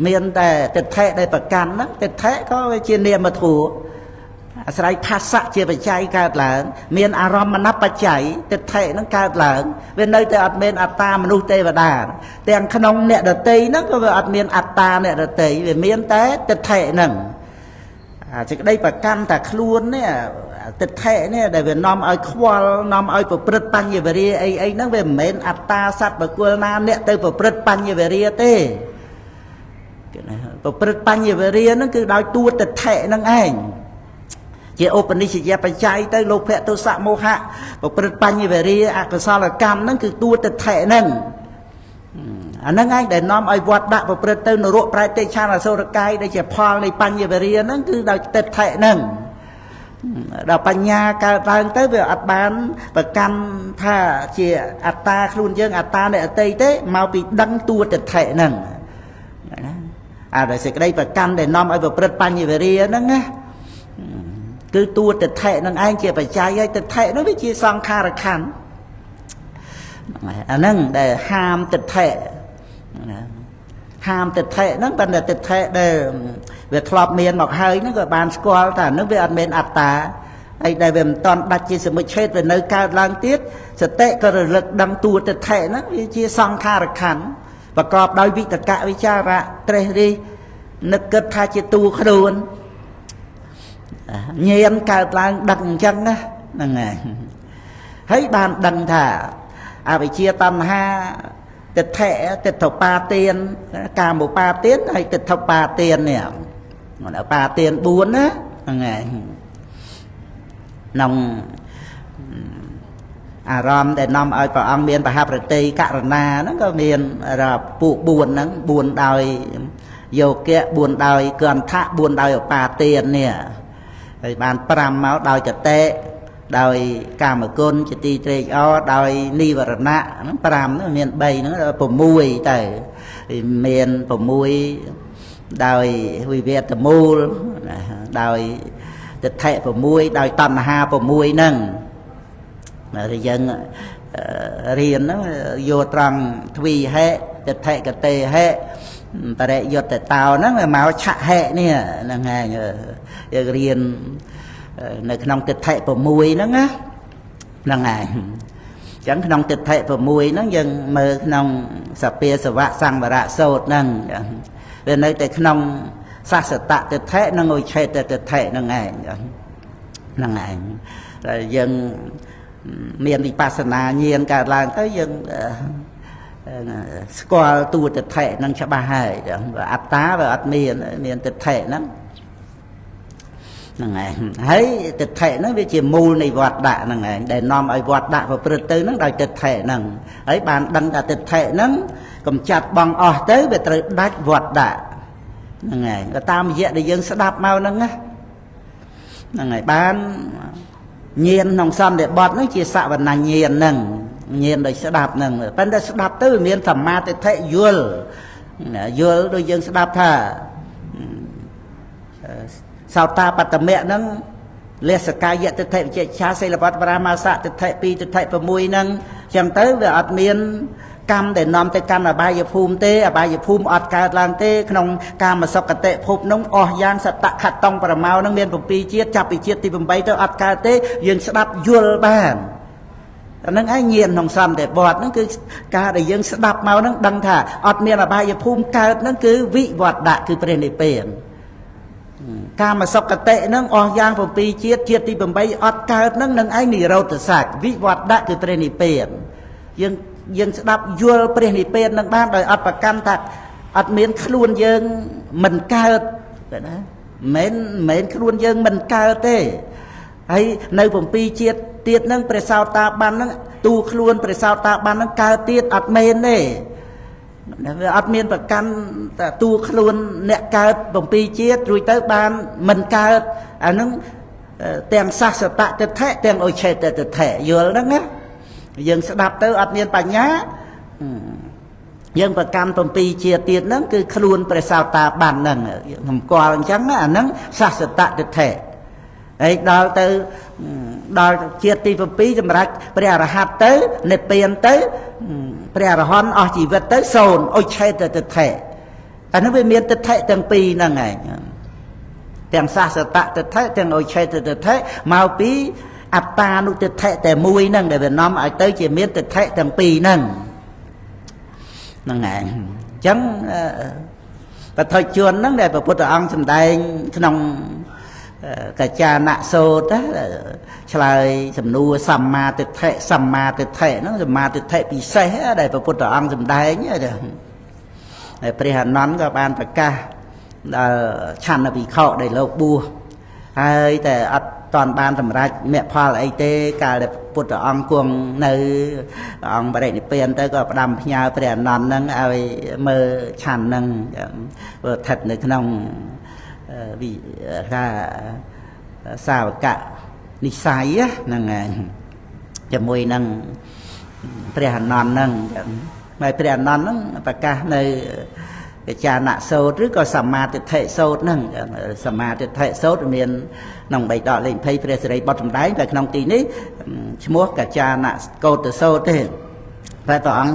Speaker 1: មានតែទិដ្ឋិដែលប្រកាន់ហ្នឹងទិដ្ឋិក៏វាជានាមធัว អាស្រ័យផាសៈជាបច្ច័យកើតឡើងមានអារម្មណបច្ច័យទិដ្ឋិហ្នឹងកើតឡើងវានៅតែអត់មានអត្តាមនុស្សទេវតាទាំងក្នុងអ្នកដតីហ្នឹងក៏វាអត់មានអត្តាអ្នកដតីវាមានតែទិដ្ឋិហ្នឹងអាសេចក្តីប្រកាន់តែខ្លួននេះទិដ្ឋិនេះដែលវានាំឲ្យខ្វល់នាំឲ្យប្រព្រឹត្តបញ្ញវរិយអីអីហ្នឹងវាមិនមែនអត្តាសត្វបុគ្គលណាអ្នកទៅប្រព្រឹត្តបញ្ញវរិយទេគេណាប្រព្រឹត្តបញ្ញវរិយហ្នឹងគឺដោយតួទិដ្ឋិហ្នឹងឯងជាឧបនិស្សយបច្ច័យទៅលោភៈទោសៈមោហៈប្រព្រឹត្តបញ្ញវរិយអកុសលកម្មហ្នឹងគឺតួទិដ្ឋិហ្នឹងអាហ្នឹងឯងដែលនាំឲ្យវត្តដាក់ប្រព្រឹត្តទៅនរកប្រែតិឆានអសុរកាយដែលជាផលនៃបញ្ញវរិយហ្នឹងគឺដោយទិដ្ឋិហ្នឹងដល់បញ្ញាកើតឡើងទៅវាអត់បានប្រកាន់ថាជាអត្តាខ្លួនយើងអត្តាអ្នកអតីទេមកពីដឹងតួទិដ្ឋិហ្នឹងណាអាដែលសេចក្តីប្រកាន់ដែលនាំឲ្យប្រព្រឹត្តបញ្ញវរិយហ្នឹងណាគឺតួទិដ្ឋិនឹងឯងជាបច្ច័យហើយទិដ្ឋិហ្នឹងវាជាសង្ខារខណ្ឌអាហ្នឹងដែលហាមទិដ្ឋិណាហាមទិដ្ឋិហ្នឹងប៉ុន្តែទិដ្ឋិដែលវាធ្លាប់មានមកហើយហ្នឹងក៏បានស្គាល់ថាហ្នឹងវាអត់មានអត្តាហើយដែលវាមិនតន់ដាច់ជាសមុច្ឆេទវានៅកើតឡើងទៀតសតិក៏រលឹកដឹងតួទិដ្ឋិហ្នឹងវាជាសង្ខារខណ្ឌប្រកបដោយវិតកវិចារៈត្រេះរិះនឹកគិតថាជាតួខ្លួនញាណកើតឡើងដឹងអញ្ចឹងណាហ្នឹងហើយហើយបានដឹងថាអវិជ្ជាតណ្ហាទិដ្ឋិទិដ្ឋបាទានកាមុបាទានហើយទិដ្ឋបាទាននេះបាទាន4ណាហ្នឹងហើយក្នុងអារម្មណ៍ដែលនាំឲ្យព្រះអង្គមានបហប្រតិករណាហ្នឹងក៏មានរាប់ពួក4ហ្នឹង4ដោយយោគៈ4ដោយគន្ធៈ4ដោយឧបាទាននេះហើយបាន5មកដោយកតិដោយកាមគុណជាទីត្រេកអរដោយនិវរណៈហ្នឹង5ហ្នឹងមាន3ហ្នឹង6ទៅមាន6ដោយវិវត្តមូលដោយទិដ្ឋិ6ដោយតណ្ហា6ហ្នឹងតែយើងរៀនហ្នឹងយកត្រង់ទ្វីហេទិដ្ឋិកតេហេបរិយុត្តតោហ្នឹងមកឆៈហេនេះហ្នឹងហើយយើងរៀននៅក្នុងទិដ្ឋិ6ហ្នឹងណាហ្នឹងហើយអញ្ចឹងក្នុងទិដ្ឋិ6ហ្នឹងយើងមើលក្នុងសពាសវៈសង្វរៈសោតហ្នឹងវានៅតែក្នុងសាសតទិដ្ឋិនិងឧឆេតទិដ្ឋិហ្នឹងឯងហ្នឹងឯងតែយើងមានវិបស្សនាញាណកើតឡើងទៅយើងស្គាល់តួទិដ្ឋិហ្នឹងច្បាស់ហើយអត្តាវាអត់មានមានទិដ្ឋិហ្នឹងហ្នឹងឯងហើយទិដ្ឋិហ្នឹងវាជាមូលនៃវត្តដាក់ហ្នឹងឯងដែលនាំឲ្យវត្តដាក់ប្រព្រឹត្តទៅហ្នឹងដោយទិដ្ឋិហ្នឹងហើយបានដឹងថាទិដ្ឋិហ្នឹងកំចាត់បងអស់ទៅវាត្រូវដាច់វត្តដាក់ហ្នឹងឯងក៏តាមរយៈដែលយើងស្ដាប់មកហ្នឹងណាហ្នឹងហើយបានញាណក្នុងសន្និបត្តិហ្នឹងជាសវណ្ណញាណហ្នឹងញាណដោយស្ដាប់ហ្នឹងប៉ុន្តែស្ដាប់ទៅមានសមាទិដ្ឋិយល់យល់ដូចយើងស្ដាប់ថាសោតាបត្តមៈហ្នឹងលសកាយទិដ្ឋិវិជ្ជាសិលវត្តបរាមាសៈទិដ្ឋិ2ទិដ្ឋិ6ហ្នឹងចឹងទៅវាអត់មានកម្មដែលនាំទៅកាន់អបាយភូមិទេអបាយភូមិអត់កើតឡើងទេក្នុងកាមសុគតិភពនោះអស់យ៉ាងសតខតងប្រមោនឹងមាន7ជាតិចាប់ពីជាតិទី8ទៅអត់កើតទេយើងស្ដាប់យល់បានអានឹងឯងញាណក្នុងសន្តិបត្តិហ្នឹងគឺការដែលយើងស្ដាប់មកហ្នឹងដឹងថាអត់មានអបាយភូមិកើតហ្នឹងគឺវិវត្តៈគឺព្រះនិព្វានកាមសុគតិហ្នឹងអស់យ៉ាង7ជាតិជាតិទី8អត់កើតហ្នឹងនឹងឯងនិរោធសច្ចវិវត្តៈគឺព្រះនិព្វានយើងស្ដាប់យល់ព្រះនិព្វាននឹងបានដោយអត់ប្រកាន់ថាអត់មានខ្លួនយើងមិនកើតណាមិនមែនខ្លួនយើងមិនកើតទេហើយនៅ7ជាតិទៀតហ្នឹងព្រះសោតាបានហ្នឹងទូខ្លួនព្រះសោតាបានហ្នឹងកើតទៀតអត់មែនទេវាអត់មានប្រកាន់តែទូខ្លួនអ្នកកើត7ជាតិរួចទៅបានមិនកើតអាហ្នឹងទាំងសាសតទិដ្ឋិទាំងឧឆេតទិដ្ឋិយល់ហ្នឹងណាយើងស្ដាប់ទៅអត់មានបញ្ញាយើងប្រកាន់7ជាតិទៀតហ្នឹងគឺខ្លួនព្រះសោតាបានហ្នឹងសម្គាល់អញ្ចឹងណាអាហ្នឹងសាសតទិដ្ឋិហើយដល់ទៅដល់ជាតិទី7សម្រាប់ព្រះអរហន្តទៅនិព្វានទៅព្រះអរហន្តអស់ជីវិតទៅសូន្យឧឆេតទិដ្ឋិអានោះវាមានទិដ្ឋិទាំងពីរហ្នឹងឯង ទាំងសាសតទិដ្ឋិទាំងឧច្ឆេទទិដ្ឋិមកពីអត្តានុទិដ្ឋិតែមួយហ្នឹងដែលវានាំឲ្យទៅជាមានទិដ្ឋិទាំងពីរហ្នឹងហ្នឹងឯងអញ្ចឹងបឋិជនហ្នឹងដែលព្រះពុទ្ធអង្គសម្ដែងក្នុងកចានៈសូត្រឆ្លើយសំណួរសម្មាទិដ្ឋិសម្មាទិដ្ឋិហ្នឹងសម្មាទិដ្ឋិពិសេសដែលព្រះពុទ្ធអង្គសម្ដែងហើយព្រះអានន្ទក៏បានប្រកាសដល់ឆន្ទវិខដែលលោកបួសហើយតែអត់តាន់បានសម្រេចមគ្គផលអីទេកាលដែលពុទ្ធអង្គគង់នៅអង្គបរិនិព្វានទៅក៏ផ្ដាំផ្ញើព្រះអានន្ទហ្នឹងឲ្យមើលឆន្ទហ្នឹងស្ថិតនៅក្នុងវិថាសាវកនិស័យហ្នឹងឯងជាមួយនឹងព្រះអានន្ទហ្នឹងហើយព្រះអានន្ទហ្នឹងប្រកាសនៅកចានៈសូត្រឬក៏សមាទិដ្ឋិសូត្រហ្នឹងសមាទិដ្ឋិសូត្រមានក្នុងបៃដកលេខ20ព្រះសិរីបុត្រសម្ដែងតែក្នុងទីនេះឈ្មោះកចានៈកោតសូត្រទេតែព្រះអង្គ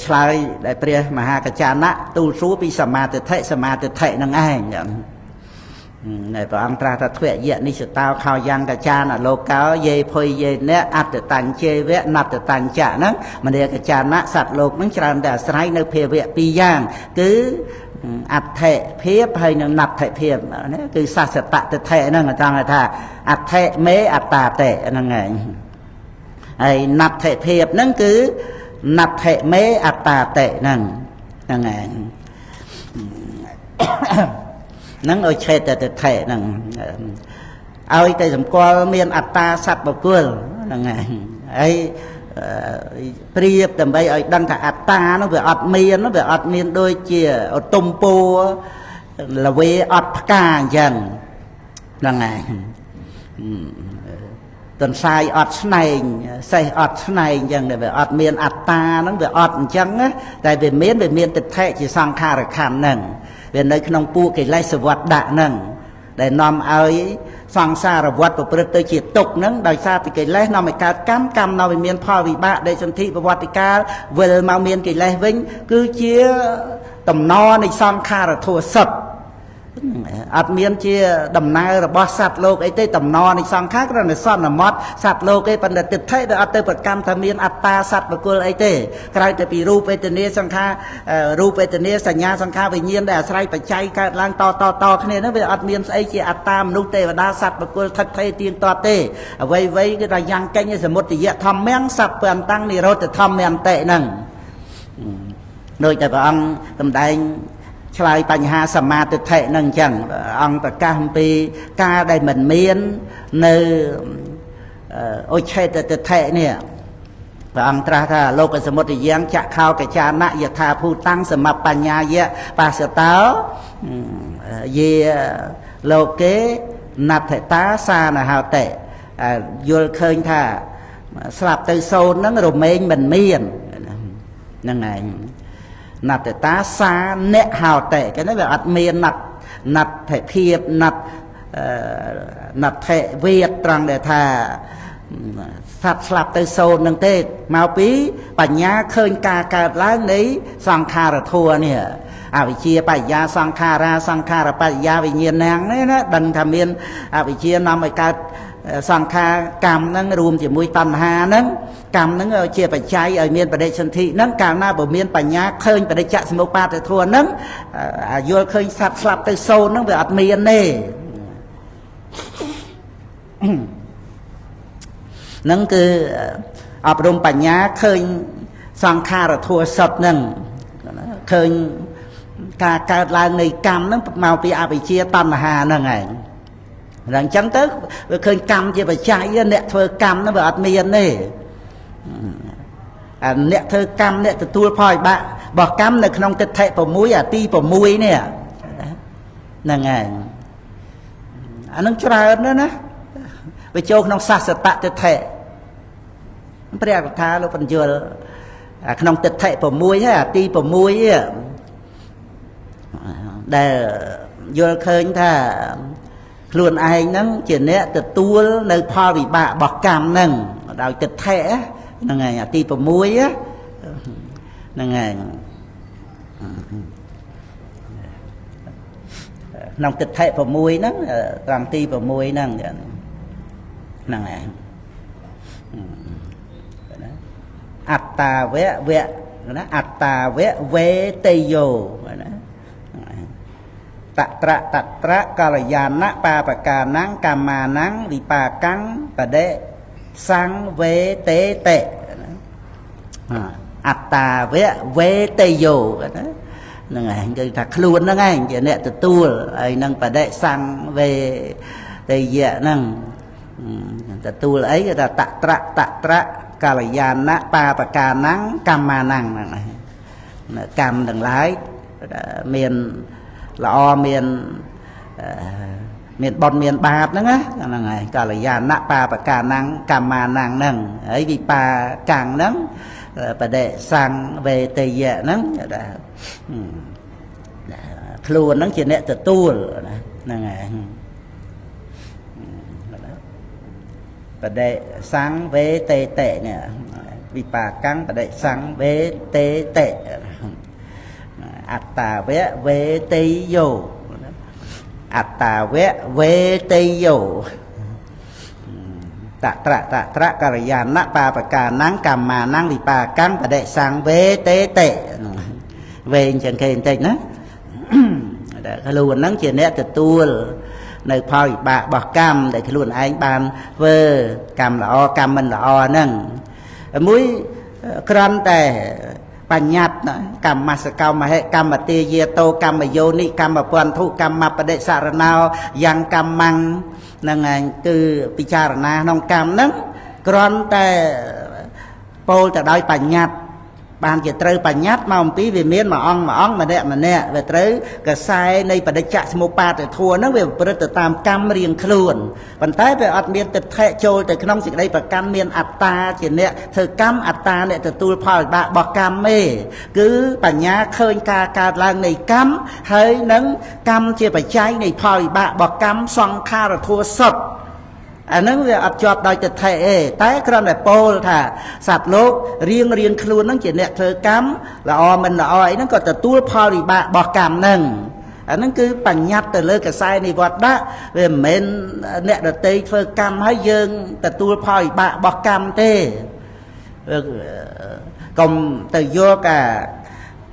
Speaker 1: ឆ្លើយដែលព្រះមហាកចានៈទូលសួរពីសមាទិដ្ឋិសមាទិដ្ឋិហ្នឹងឯងហើយព្រះអង្គត្រាស់ថាទ្វយៈនិសតោខោយ៉ាងកចានលោកោយេភុយយេនៈអត្តតញ្ចេវៈណត្តតញ្ចៈហ្នឹងមនាកចានៈសត្វលោកហ្នឹងច្រើនតែអាស្រ័យនៅភាវៈពីរយ៉ាងគឺអដ្ឋិភាពហើយនិងណដ្ឋិភាពណាគឺសសតទិដ្ឋិហ្នឹងចង់ថាអដ្ឋិមេអត្តាតិហ្នឹងឯងហើយណដ្ឋិភាពហ្នឹងគឺណដ្ឋិមេអត្តាតិហ្នឹងហ្នឹងឯងហ្នឹងឲ្យឆេតទិដ្ឋិហ្នឹងឲ្យតែសម្គាល់មានអត្តាសត្វបុគ្គលហ្នឹងឯងហើយប្រៀបដើម្បីឲ្យដឹងថាអត្តាហ្នឹងវាអត់មានវាអត់មានដូចជាឧទុមពួរលវេអត់ផ្កាអញ្ចឹងហ្នឹងឯងទន្សាយអត់ស្នែងសេះអត់ស្នែងអញ្ចឹងវាអត់មានអត្តាហ្នឹងវាអត់អញ្ចឹងណាតែវាមានទិដ្ឋិជាសង្ខារខណ្ឌហ្នឹងវានៅក្នុងពួកកិលេសវដ្តដាក់ហ្នឹងដែលនាំឲ្យសង្សារវដ្តប្រព្រឹត្តទៅជាទុក្ខហ្នឹងដោយសារតែកិលេសនាំឲ្យកើតកម្មកម្មនាំឲ្យមានផលវិបាកដែលសន្ធិប្រវត្តិកាលវិលមកមានកិលេសវិញគឺជាតំណនៃសង្ខារធัวសុទ្ធអត់មានជាដំណើររបស់សត្វលោកអីទេតំណនៃសង្ខារគ្រាន់តែសន្មត់សត្វលោកឯងប៉ុន្តែទិដ្ឋិវាអត់ទៅប្រកម្មថាមានអត្តាសត្វបុគ្គលអីទេក្រៅតែពីរូបវេទនាសង្ខាររូបវេទនាសញ្ញាសង្ខារវិញ្ញាណដែលអាស្រ័យបច្ច័យកើតឡើងតតតគ្នាហ្នឹងវាអត់មានស្អីជាអត្តាមនុស្សទេវតាសត្វបុគ្គលថិតថេរទៀងទាត់ទេអ្វីៗគឺថាយ៉ាងកេញសមុទយៈធម្មំសัพពន្តੰនិរោធធម្មន្តិហ្នឹងដូចតែព្រះអង្គសម្ដែងឆ្លើយបញ្ហាសមាទិដ្ឋិហ្នឹងអញ្ចឹងអង្គប្រកាសអំពីការដែលមិនមាននៅឧច្ឆេទទិដ្ឋិនេះព្រះអង្គត្រាស់ថាលោកសមុទយ៉ាងចក្ខោកចានៈយថាភូតាំងសមបញ្ញាយៈបាសតោយាលោកេណដ្ឋតាសានហោតិយល់ឃើញថាស្លាប់ទៅសូន្យហ្នឹងរមែងមិនមានហ្នឹងឯងណដ្ឋតាសាអ្នកហោតិគេនេះវាអត់មានណដ្ឋិភាពណដ្ឋិវេទត្រង់ដែលថាសត្វស្លាប់ទៅសូន្យនឹងទេមកពីបញ្ញាឃើញការកើតឡើងនៃសង្ខារធัวនេះអវិជ្ជាបញ្ញាសង្ខារាសង្ខារបញ្ញាវិញ្ញាណនេះណាដឹងថាមានអវិជ្ជានាំឲ្យកើតសង្ខារកម្មហ្នឹងរួមជាមួយតណ្ហាហ្នឹងកម្មហ្នឹងជាបច្ច័យឲ្យមានបដិសន្ធិហ្នឹងកាលណាបើមានបញ្ញាឃើញបដិច្ចសមុប្បាទធម៌ហ្នឹងយល់ឃើញសត្វស្លាប់ទៅសូន្យហ្នឹងវាអត់មានទេហ្នឹងគឺអប់រំបញ្ញាឃើញសង្ខារធัวសុទ្ធហ្នឹងឃើញការកើតឡើងនៃកម្មហ្នឹងមកពីអវិជ្ជាតណ្ហាហ្នឹងឯងដល់អញ្ចឹងទៅវាឃើញកម្មជាបច្ច័យអ្នកធ្វើកម្មហ្នឹងវាអត់មានទេអាអ្នកធ្វើកម្មអ្នកទទួលផលវិបាករបស់កម្មនៅក្នុងទិដ្ឋិ6អាទី6នេះហ្នឹងឯងអានឹងច្រើនណាស់ណាវាចូលក្នុងសាសតទិដ្ឋិព្រះកថាលោកបញ្យល់ក្នុងទិដ្ឋិ6ហើយអាទី6ដែលយល់ឃើញថាខ្លួនឯងហ្នឹងជាអ្នកទទួលនៅផលវិបាករបស់កម្មហ្នឹងដោយទិដ្ឋិហ្នឹងឯងអាទី6ហ្នឹងឯង ក្នុងទិដ្ឋិ6ហ្នឹងត្រង់ទី6ហ្នឹងហ្នឹងឯងណាអត្តាវៈវៈណាអត្តាវៈវេតយោណាតត្រតត្រកល្យាណបាបកានំកម្មានំវិបាកੰបដិសង្វេតេតិណាអត្តាវៈវេតយោណាហ្នឹងឯងគឺថាខ្លួនហ្នឹងឯងជាអ្នកទទួលហើយនឹងបដិសង្វេតយៈហ្នឹងទទួលអីគេថាតត្រតត្រកល្យាណបាបកានំកម្មានំហ្នឹងឯងកម្មទាំងឡាយមានល្អមានមានបុណ្យមានបាបហ្នឹងណាហ្នឹងហើយកល្យាណបាបកានំកម្មានំហ្នឹងហើយវិបាកាំងហ្នឹងបដិសង្វេតយៈហ្នឹងខ្លួនហ្នឹងជាអ្នកទទួលណាហ្នឹងហើយបដិសង្វេតេតិនេះវិបាកាំងបដិសង្វេតេតិអត្តាវៈវេតេយោអត្តាវៈវេតេយោតត្រតត្រករិយាណបាបកានំកម្មានំវិបាកាំងបដិសង្វេតេតិវែងជាងគេបន្តិចណាខ្លួនហ្នឹងជាអ្នកទទួលនៅផលវិបាករបស់កម្មដែលខ្លួនឯងបានធ្វើកម្មល្អកម្មមិនល្អហ្នឹងមួយគ្រាន់តែបញ្ញត្តិកម្មសកោមហិកម្មទាយាតោកម្មយោនិកម្មពន្ធុកម្មបដិសរណោយ៉ាងកម្មੰហ្នឹងឯងគឺពិចារណាក្នុងកម្មហ្នឹងគ្រាន់តែពោលទៅដោយបញ្ញត្តិបានជាត្រូវបញ្ញត្តិមកអំពីវាមានមួយអង្គមួយអង្គម្នាក់ម្នាក់វាត្រូវកសែនៃបដិច្ចសមុបាទធัวហ្នឹងវាប្រព្រឹត្តទៅតាមកម្មរៀងខ្លួនប៉ុន្តែវាអត់មានទិដ្ឋិចូលទៅក្នុងសេចក្តីប្រកម្មមានអត្តាជាអ្នកធ្វើកម្មអត្តាអ្នកទទួលផលវិបាករបស់កម្មទេគឺបញ្ញាឃើញការកើតឡើងនៃកម្មហើយនឹងកម្មជាបច្ច័យនៃផលវិបាករបស់កម្មសង្ខារធัวសុទ្ធអាហ្នឹងវាអត់ជាប់ដោយទិដ្ឋិទេតែគ្រាន់តែពោលថាសត្វលោករៀងរៀងខ្លួនហ្នឹងជាអ្នកធ្វើកម្មល្អមិនល្អអីហ្នឹងក៏ទទួលផលវិបាករបស់កម្មហ្នឹងអាហ្នឹងគឺបញ្ញត្តិទៅលើកសែនិវត្តៈវាមិនមែនអ្នកដទៃធ្វើកម្មហើយយើងទទួលផលវិបាករបស់កម្មទេកុំទៅយក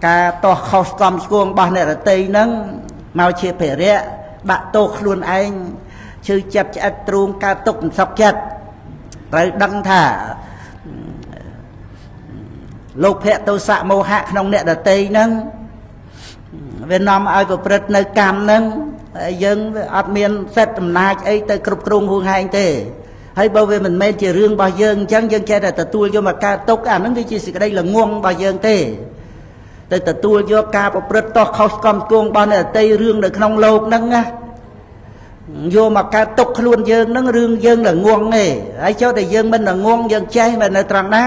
Speaker 1: ការតោះខុសកំឆ្គងរបស់អ្នកដទៃហ្នឹងមកជាភារៈដាក់ទោសខ្លួនឯងឈឺចិត្តឆ្អិតទ្រូងកើតទុកមិនសុខចិត្តត្រូវដឹងថាលោភៈទោសៈមោហៈក្នុងអ្នកដទៃហ្នឹងវានាំឲ្យប្រព្រឹត្តនៅកម្មហ្នឹងយើងអត់មានសិទ្ធិអំណាចអីទៅគ្រប់គ្រងហួងហែងទេហើយបើវាមិនមែនជារឿងរបស់យើងអញ្ចឹងយើងចេះតែទទួលយកមកកើតទុកអាហ្នឹងវាជាសេចក្តីល្ងងរបស់យើងទេទៅទទួលយកការប្រព្រឹត្តតោះខុសកំគងរបស់អ្នកដទៃរឿងនៅក្នុងលោកហ្នឹងណាយកមកកើតទុកខ្លួនយើងហ្នឹងរឿងយើងល្ងងទេហើយចុះតែយើងមិនល្ងងយើងចេះមកនៅត្រង់ណា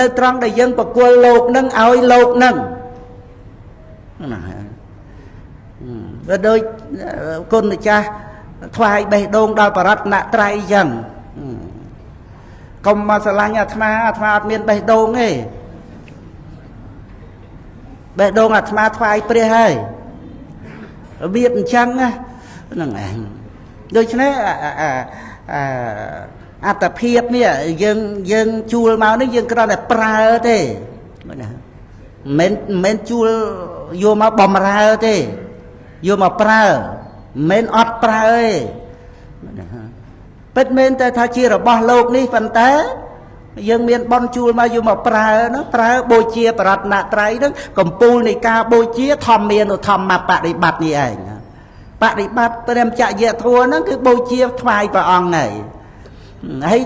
Speaker 1: នៅត្រង់ដែលយើងប្រគល់លោកហ្នឹងឲ្យលោកហ្នឹងណាវាដូចគុណម្ចាស់ថ្វាយបេះដូងដល់បរតនត្រ័យអញ្ចឹងកុំមកស្រឡាញ់អាត្មាអាត្មាអត់មានបេះដូងទេបេះដូងអាត្មាថ្វាយព្រះហើយរបៀបអញ្ចឹងណាហ្នឹងឯងដូច្នេះអត្តភាពនេះយើងជួលមកនេះយើងគ្រាន់តែប្រើទេណាមិនមែនជួលយកមកបំរើទេយកមកប្រើមិនអត់ប្រើទេពិតមែនតែថាជារបស់លោកនេះប៉ុន្តែយើងមានបនជួលមកយកមកប្រើណាប្រើបូជាបរតនត្រ័យហ្នឹងកំពូលនៃការបូជាធម្មានុធម្មបដិបត្តិនេះឯងបដិបត្តិព្រះមចយធម៌ហ្នឹងគឺបូជាថ្វាយព្រះអង្គហើយហើយ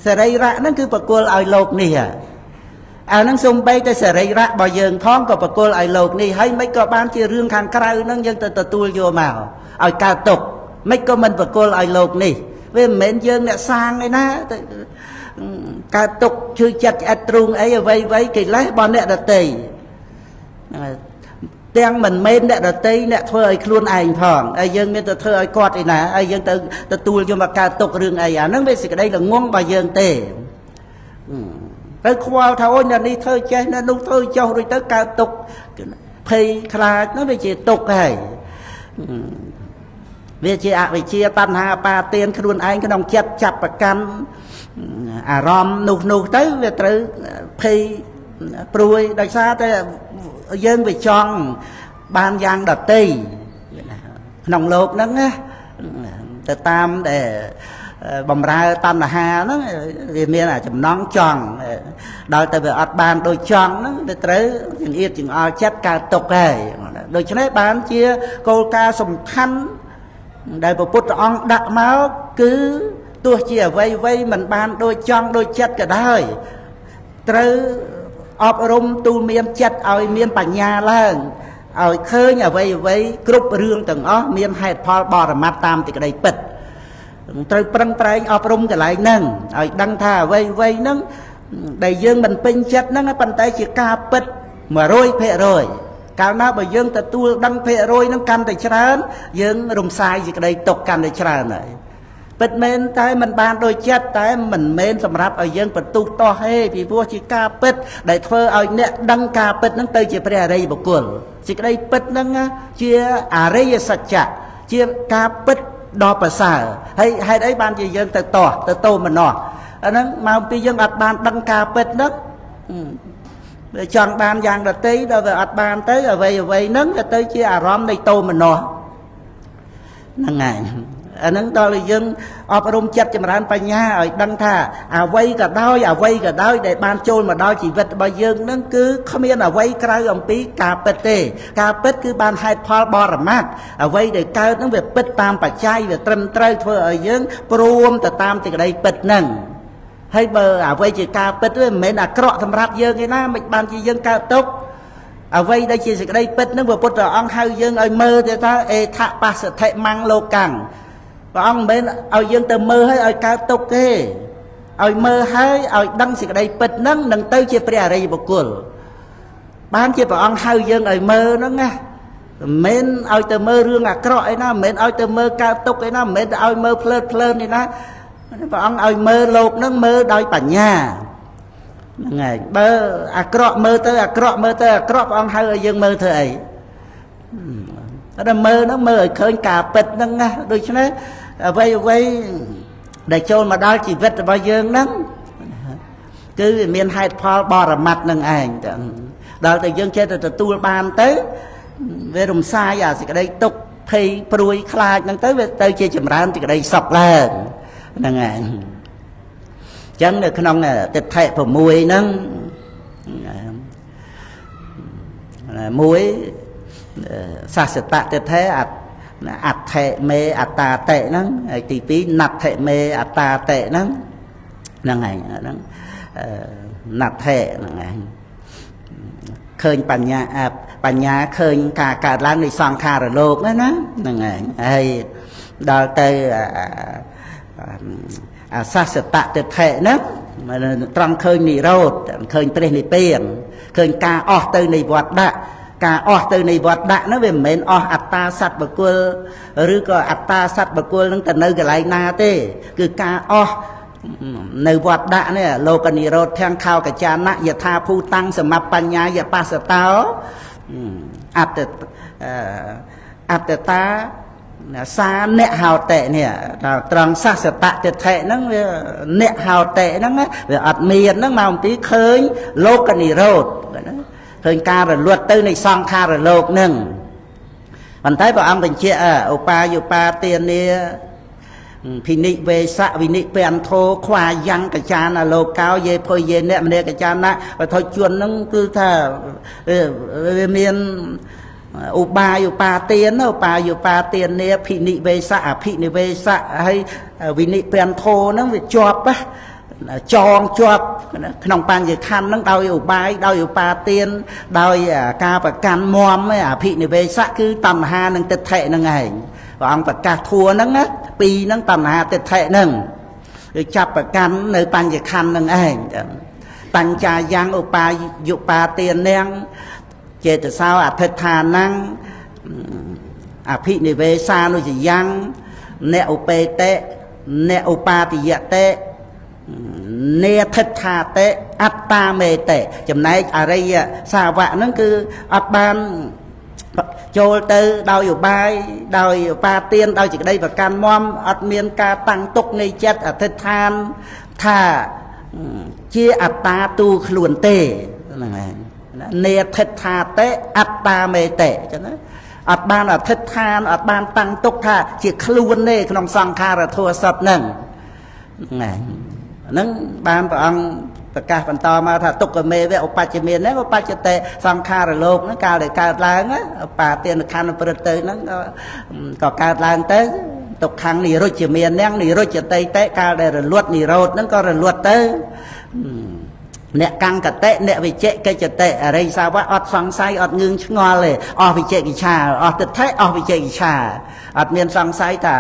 Speaker 1: សរីរៈហ្នឹងគឺប្រគល់ឲ្យលោកនេះអាហ្នឹងសំបីតែសរីរៈរបស់យើងផងក៏ប្រគល់ឲ្យលោកនេះហើយមិនក៏បានជារឿងខាងក្រៅហ្នឹងយើងទៅទទួលយកមកឲ្យកើតទុកមិនក៏មិនប្រគល់ឲ្យលោកនេះវាមិនមែនយើងអ្នកសាងឯណាទៅកើតទុកឈឺចិត្តឆ្អិតទ្រូងអីអ្វីអ្វីកិលេសរបស់អ្នកដទៃទាំងមិនមែនអ្នកដទៃអ្នកធ្វើឲ្យខ្លួនឯងផងហើយយើងមានទៅធ្វើឲ្យគាត់ឯណាហើយយើងទៅទទួលយកមកកើតទុករឿងអីអាហ្នឹងវាសេចក្តីល្ងងរបស់យើងទេទៅខ្វល់ថាអូនអ្នកនេះធ្វើចេះអ្នកនោះធ្វើចុះរួចទៅកើតទុកភ័យខ្លាចនោះវាជាទុកហើយ វាជាអវិជ្ជាតណ្ហាបាទានខ្លួនឯងក្នុងចិត្តចាប់ប្រកាន់អារម្មណ៍នោះនោះទៅវាត្រូវភ័យព្រួយដោយសារតែយើងវាចង់បានយ៉ាងដតីក្នុងលោកហ្នឹងណាទៅតាមដែលបំរើតណ្ហាហ្នឹងវាមានអាចំណងចង់ដល់ទៅវាអត់បានដូចចង់ហ្នឹងវាត្រូវចង្អៀតចង្អល់ចិត្តកើតទុកហើយដូច្នេះបានជាគោលការណ៍សំខាន់ដែលព្រះពុទ្ធអង្គដាក់មកគឺទោះជាអ្វីអ្វីមិនបានដូចចង់ដូចចិត្តក៏ដោយត្រូវអប់រំទូលមានចិត្តឲ្យមានបញ្ញាឡើងឲ្យឃើញអ្វីអ្វីគ្រប់រឿងទាំងអស់មានហេតុផលបរមត្តតាមសេចក្តីពិតត្រូវប្រឹងប្រែងអប់រំកន្លែងហ្នឹងឲ្យដឹងថាអ្វីអ្វីហ្នឹងដែលយើងមិនពេញចិត្តហ្នឹងប៉ុន្តែជាការពិត100%កាលណាបើយើងទទួលដឹងភាគរយហ្នឹងកាន់តែច្រើនយើងរំសាយសេចក្តីទុកកាន់តែច្រើនហើយពិតមែនតែមិនបានដូចចិត្តតែមិនមែនសម្រាប់ឲ្យយើងបន្ទុះទាស់ទេពីព្រោះជាការពិតដែលធ្វើឲ្យអ្នកដឹងការពិតហ្នឹងទៅជាព្រះអរិយបុគ្គលសេចក្តីពិតហ្នឹងជាអរិយសច្ចៈជាការពិតដ៏ប្រសើរហើយហេតុអីបានជាយើងទៅទាស់ទៅទោមនស្សអាហ្នឹងមកពីយើងអត់បានដឹងការពិតហ្នឹងវាចង់បានយ៉ាងដទៃដល់វាអត់បានទៅអ្វីអ្វីហ្នឹងក៏ទៅជាអារម្មណ៍នៃទោមនស្សហ្នឹងហើយអាហ្នឹងដល់តែយើងអប់រំចិត្តចម្រើនបញ្ញាឲ្យដឹងថាអ្វីក៏ដោយអ្វីក៏ដោយដែលបានចូលមកដល់ជីវិតរបស់យើងហ្នឹងគឺគ្មានអ្វីក្រៅអំពីការពិតទេការពិតគឺបានហេតុផលបរមត្តអ្វីដែលកើតហ្នឹងវាពិតតាមបច្ច័យវាត្រឹមត្រូវធ្វើឲ្យយើងព្រមទៅតាមសេចក្តីពិតហ្នឹងហើយបើអ្វីជាការពិតវាមិនមែនអាក្រក់សម្រាប់យើងឯណាមិនបានជាយើងកើតទុក្ខអ្វីដែលជាសេចក្តីពិតហ្នឹងព្រះពុទ្ធអង្គហៅយើងឲ្យមើលទៅថាអេថបស្សទ្ធិមង្គលោកាំងព្រះអង្គមិនមែនឲ្យយើងទៅមើលហើយឲ្យកើតទុក្ខទេឲ្យមើលហើយឲ្យដឹងសេចក្តីពិតហ្នឹងនឹងទៅជាព្រះអរិយបុគ្គលបានជាព្រះអង្គហៅយើងឲ្យមើលហ្នឹងណាមិនមែនឲ្យទៅមើលរឿងអាក្រក់ឯណាមិនមែនឲ្យទៅមើលកើតទុក្ខឯណាមិនមែនទៅឲ្យមើលភ្លើតភ្លើនឯណាព្រះអង្គឲ្យមើលលោកហ្នឹងមើលដោយបញ្ញាហ្នឹងហើយបើអាក្រក់មើលទៅអាក្រក់មើលទៅអាក្រក់ព្រះអង្គហៅឲ្យយើងមើលធ្វើអីតែមើលហ្នឹងមើលឲ្យឃើញការពិតហ្នឹងណាដូច្នេះអ្វីអ្វីដែលចូលមកដល់ជីវិតរបស់យើងហ្នឹងគឺវាមានហេតុផលបរមត្តនឹងឯងដល់តែយើងចេះតែទទួលបានទៅវារំសាយអាសេចក្តីទុក្ខភ័យព្រួយខ្លាចហ្នឹងទៅវាទៅជាចម្រើនសេចក្តីសុខឡើងហ្នឹងឯងអញ្ចឹងនៅក្នុងទិដ្ឋិ6ហ្នឹងមួយសាសតទិដ្ឋិអដ្ឋិមេអត្តាតិហ្នឹងហើយទី2ណដ្ឋិមេអត្តាតិហ្នឹងហ្នឹងឯងហ្នឹងណដ្ឋិហ្នឹងឯងឃើញបញ្ញាបញ្ញាឃើញការកើតឡើងនៃសង្ខារលោកហ្នឹងណាហ្នឹងឯងហើយដល់ទៅអាសាសតទិដ្ឋិហ្នឹងត្រង់ឃើញនិរោធឃើញព្រះនិព្វានឃើញការអស់ទៅនៃវត្តដាក់ការអស់ទៅនៃវត្តដាក់ហ្នឹងវាមិនមែនអស់អត្តាសត្វបុគ្គលឬក៏អត្តាសត្វបុគ្គលហ្នឹងទៅនៅកន្លែងណាទេគឺការអស់នៅវត្តដាក់នេះលោកនិរោធទាំងខោកចានៈយថាភូតាំងសមបញ្ញាយបស្សតោអត្តអត្តតាសាអ្នកហោតិនេះថាត្រង់សាសតទិដ្ឋិហ្នឹងវាអ្នកហោតិហ្នឹងវាអត់មានហ្នឹងមកអំពីឃើញលោកនិរោធឃើញការរលត់ទៅនៃសង្ខារលោកហ្នឹងប៉ុន្តែព្រះអង្គបញ្ជាក់ឧបាយុបាទានាភិនិវេសៈវិនិពន្ធោខ្វាយ៉ាងកចានលោកោយេភុយយេអ្នកមនេកចានៈបថុជនហ្នឹងគឺថាវាមានឧបាយឧបាទានឧបាយឧបាទានាភិនិវេសៈអភិនិវេសៈហើយវិនិពន្ធោហ្នឹងវាជាប់ចងជាប់ក្នុងបញ្ញខណ្ឌហ្នឹងដោយឧបាយដោយឧបាទានដោយការប្រកាន់មមអភិនិវេសៈគឺតណ្ហានិងទិដ្ឋិហ្នឹងឯងព្រះអង្គប្រកាសធัวហ្នឹងណាពីរហ្នឹងតណ្ហាទិដ្ឋិហ្នឹងគឺចាប់ប្រកាន់នៅបញ្ញខណ្ឌហ្នឹងឯងបញ្ចាយ៉ាងឧបាយយុបាទានាងចេតសោអធិដ្ឋានំអភិនិវេសានុចយ៉ាងអ្នកឧបេតិអ្នកឧបាទយតិនេធិដ្ឋាតិអត្តាមេតិចំណែកអរិយសាវកហ្នឹងគឺអត់បាន ចូលទៅដោយឧបាយដោយឧបាទានដោយសេចក្តីប្រកាន់មមអត់មានការតាំងទុកនៃចិត្តអធិដ្ឋានថាជាអត្តាទូខ្លួនទេហ្នឹងឯងនេធិដ្ឋាតិអត្តាមេតិអញ្ចឹងណាអត់បានអធិដ្ឋានអត់បានតាំងទុកថាជាខ្លួនទេក្នុងសង្ខារធัวសុទ្ធហ្នឹងហ្នឹងបានព្រះអង្គប្រកាសបន្តមកថាទុក្ខមេវៈឧបច្ចមានហ្នឹងឧបច្ចតិសង្ខារលោកហ្នឹងកាលដែលកើតឡើងឧបាទានខណ្ឌប្រព្រឹត្តទៅហ្នឹងក៏កើតឡើងទៅទុក្ខំនិរុជ្ជមានហ្នឹងនិរុជ្ជតិតិកាលដែលរលត់និរោធហ្នឹងក៏រលត់ទៅអ្នកកង្កតិអ្នកវិជិកិច្ចតិអរិយសាវកអត់សង្ស័យអត់ងឿងឆ្ងល់ទេអស់វិជិកិច្ឆាអស់ទិដ្ឋិអស់វិជិកិច្ឆាអត់មានសង្ស័យថា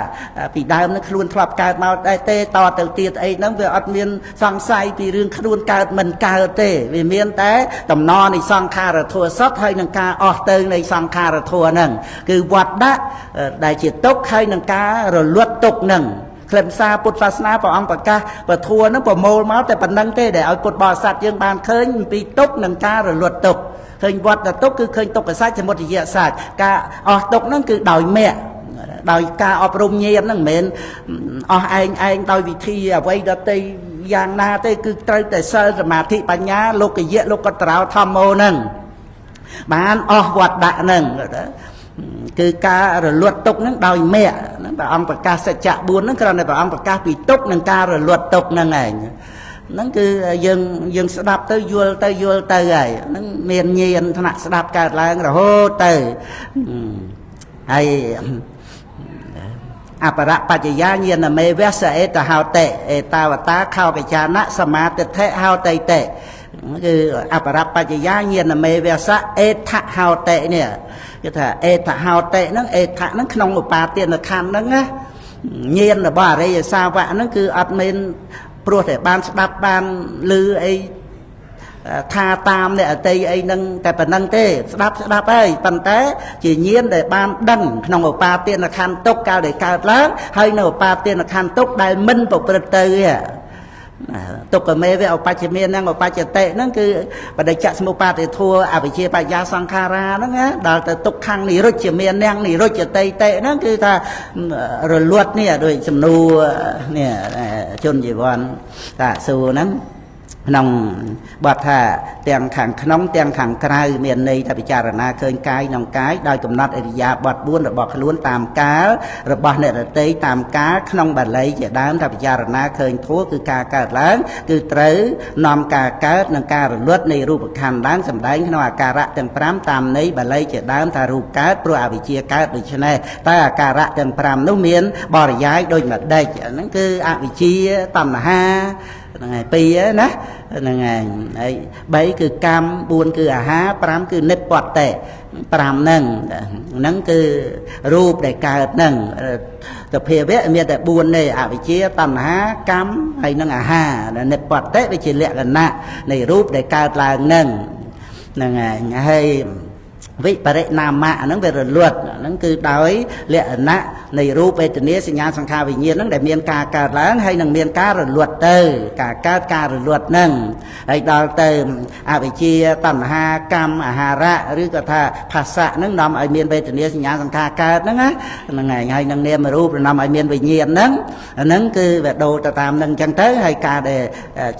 Speaker 1: ពីដើមនឹងខ្លួនធ្លាប់កើតមកដែរទេតទៅទៀតអីហ្នឹងវាអត់មានសង្ស័យពីរឿងខ្លួនកើតមិនកើតទេវាមានតែតំណនៃសង្ខារធัวសុទ្ធហើយនឹងការអស់ទៅនៃសង្ខារធัวហ្នឹងគឺវត្តដាក់ដែលជាទុក្ខហើយនឹងការរលត់ទុក្ខហ្នឹងខ្លឹមសារពុទ្ធសាសនាព្រះអង្គប្រកាសពធัวហ្នឹងប្រមូលមកតែប៉ុណ្្នឹងទេដែលឲ្យពុទ្ធបរិស័ទយើងបានឃើញអំពីទុក្ខនិងការរលត់ទុក្ខឃើញវត្តទុក្ខគឺឃើញទុក្ខសច្ចសមុទយសច្ចការអស់ទុក្ខហ្នឹងគឺដោយមគ្គដោយការអប់រំញាណហ្នឹងមិនមែនអស់ឯងឯងដោយវិធីអ្វីដទៃយ៉ាងណាទេគឺត្រូវតែសិលសមាធិបញ្ញាលោកយៈលោកតរោធម្មោហ្នឹងបានអស់វត្តដាក់ហ្នឹងគឺការរលត់ទុកហ្នឹងដោយមគ្គហ្នឹងព្រះអង្គប្រកាសសច្ចៈ4ហ្នឹងគ្រាន់តែព្រះអង្គប្រកាសពីទុកនិងការរលត់ទុកហ្នឹងឯងហ្នឹងគឺយើងស្ដាប់ទៅយល់ទៅយល់ទៅហើយហ្នឹងមានញាណថ្នាក់ស្ដាប់កើតឡើងរហូតទៅហើយអបរបច្ចយាញាណមេវសអេតហោតិអេតាវតាខោកចានៈសមាទិដ្ឋិហោតិតិគឺអបរបច្ចយាញាណមេវសអេថហោតិនេះគេថាអេថហោតិហ្នឹងអេថហ្នឹងក្នុងឧបាទានខណ្ឌហ្នឹងណាញាណរបស់អរិយសាវកហ្នឹងគឺអត់មានព្រោះតែបានស្ដាប់បានឮអីថាតាមអ្នកអតីអីហ្នឹងតែប៉ុណ្្នឹងទេស្ដាប់ស្ដាប់ហើយប៉ុន្តែជាញាណដែលបានដឹងក្នុងឧបាទានខណ្ឌទុក្ខកាលដែលកើតឡើងហើយនៅឧបាទានខណ្ឌទុក្ខដែលមិនប្រព្រឹត្តទៅទុក្ខមេវៈឧបច្ចមានហ្នឹងឧបច្ចតិហ្នឹងគឺបដិច្ចសមុបាទធัวអវិជ្ជាបញ្ញាសង្ខារាហ្នឹងណាដល់ទៅទុក្ខំនិរុជ្ជមានហ្នឹងនិរុជ្ជតិតិហ្នឹងគឺថារលត់នេះដូចសំណួរនេះជនជីវ័នតាសួរហ្នឹងក្នុងបទថាទាំងខាងក្នុងទាំងខាងក្រៅមានន័យថាពិចារណាឃើញកាយក្នុងកាយដោយកំណត់អរិយាបថ4របស់ខ្លួនតាមកាលរបស់អ្នកដទៃតាមកាលក្នុងបាលីជាដើមថាពិចារណាឃើញធัวគឺការកើតឡើងគឺត្រូវនាំការកើតនិងការរលត់នៃរូបខណ្ឌឡើងសម្ដែងក្នុងអាការៈទាំង5តាមន័យបាលីជាដើមថារូបកើតព្រោះអវិជ្ជាកើតដូច្នេះតែអាការៈទាំង5នោះមានបរិយាយដូចម្ដេចហ្នឹងគឺអវិជ្ជាតណ្ហាហ្នឹងហើយ2ណាហ្នឹងហើយហើយ3គឺកម្ម4គឺអាហារ5គឺនិព្វតិ5ហ្នឹងហ្នឹងគឺរូបដែលកើតហ្នឹងសភាវៈមានតែ4ទេអវិជ្ជាតណ្ហាកម្មហើយនឹងអាហារនិព្វតិវាជាលក្ខណៈនៃរូបដែលកើតឡើងហ្នឹងហ្នឹងហើយហើយវិបរិណាមៈហ្នឹងវារលត់ហ្នឹងគឺដោយលក្ខណៈនៃរូបវេទនាសញ្ញាសង្ខារវិញ្ញាណហ្នឹងដែលមានការកើតឡើងហើយនឹងមានការរលត់ទៅការកើតការរលត់ហ្នឹងហើយដល់ទៅអវិជ្ជាតណ្ហាកម្មអាហារៈឬក៏ថាផាសៈហ្នឹងនាំឲ្យមានវេទនាសញ្ញាសង្ខារកើតហ្នឹងណាហ្នឹងហើយហើយនឹងនាមរូបនាំឲ្យមានវិញ្ញាណហ្នឹងហ្នឹងគឺវាដូរទៅតាមហ្នឹងអញ្ចឹងទៅហើយការដែល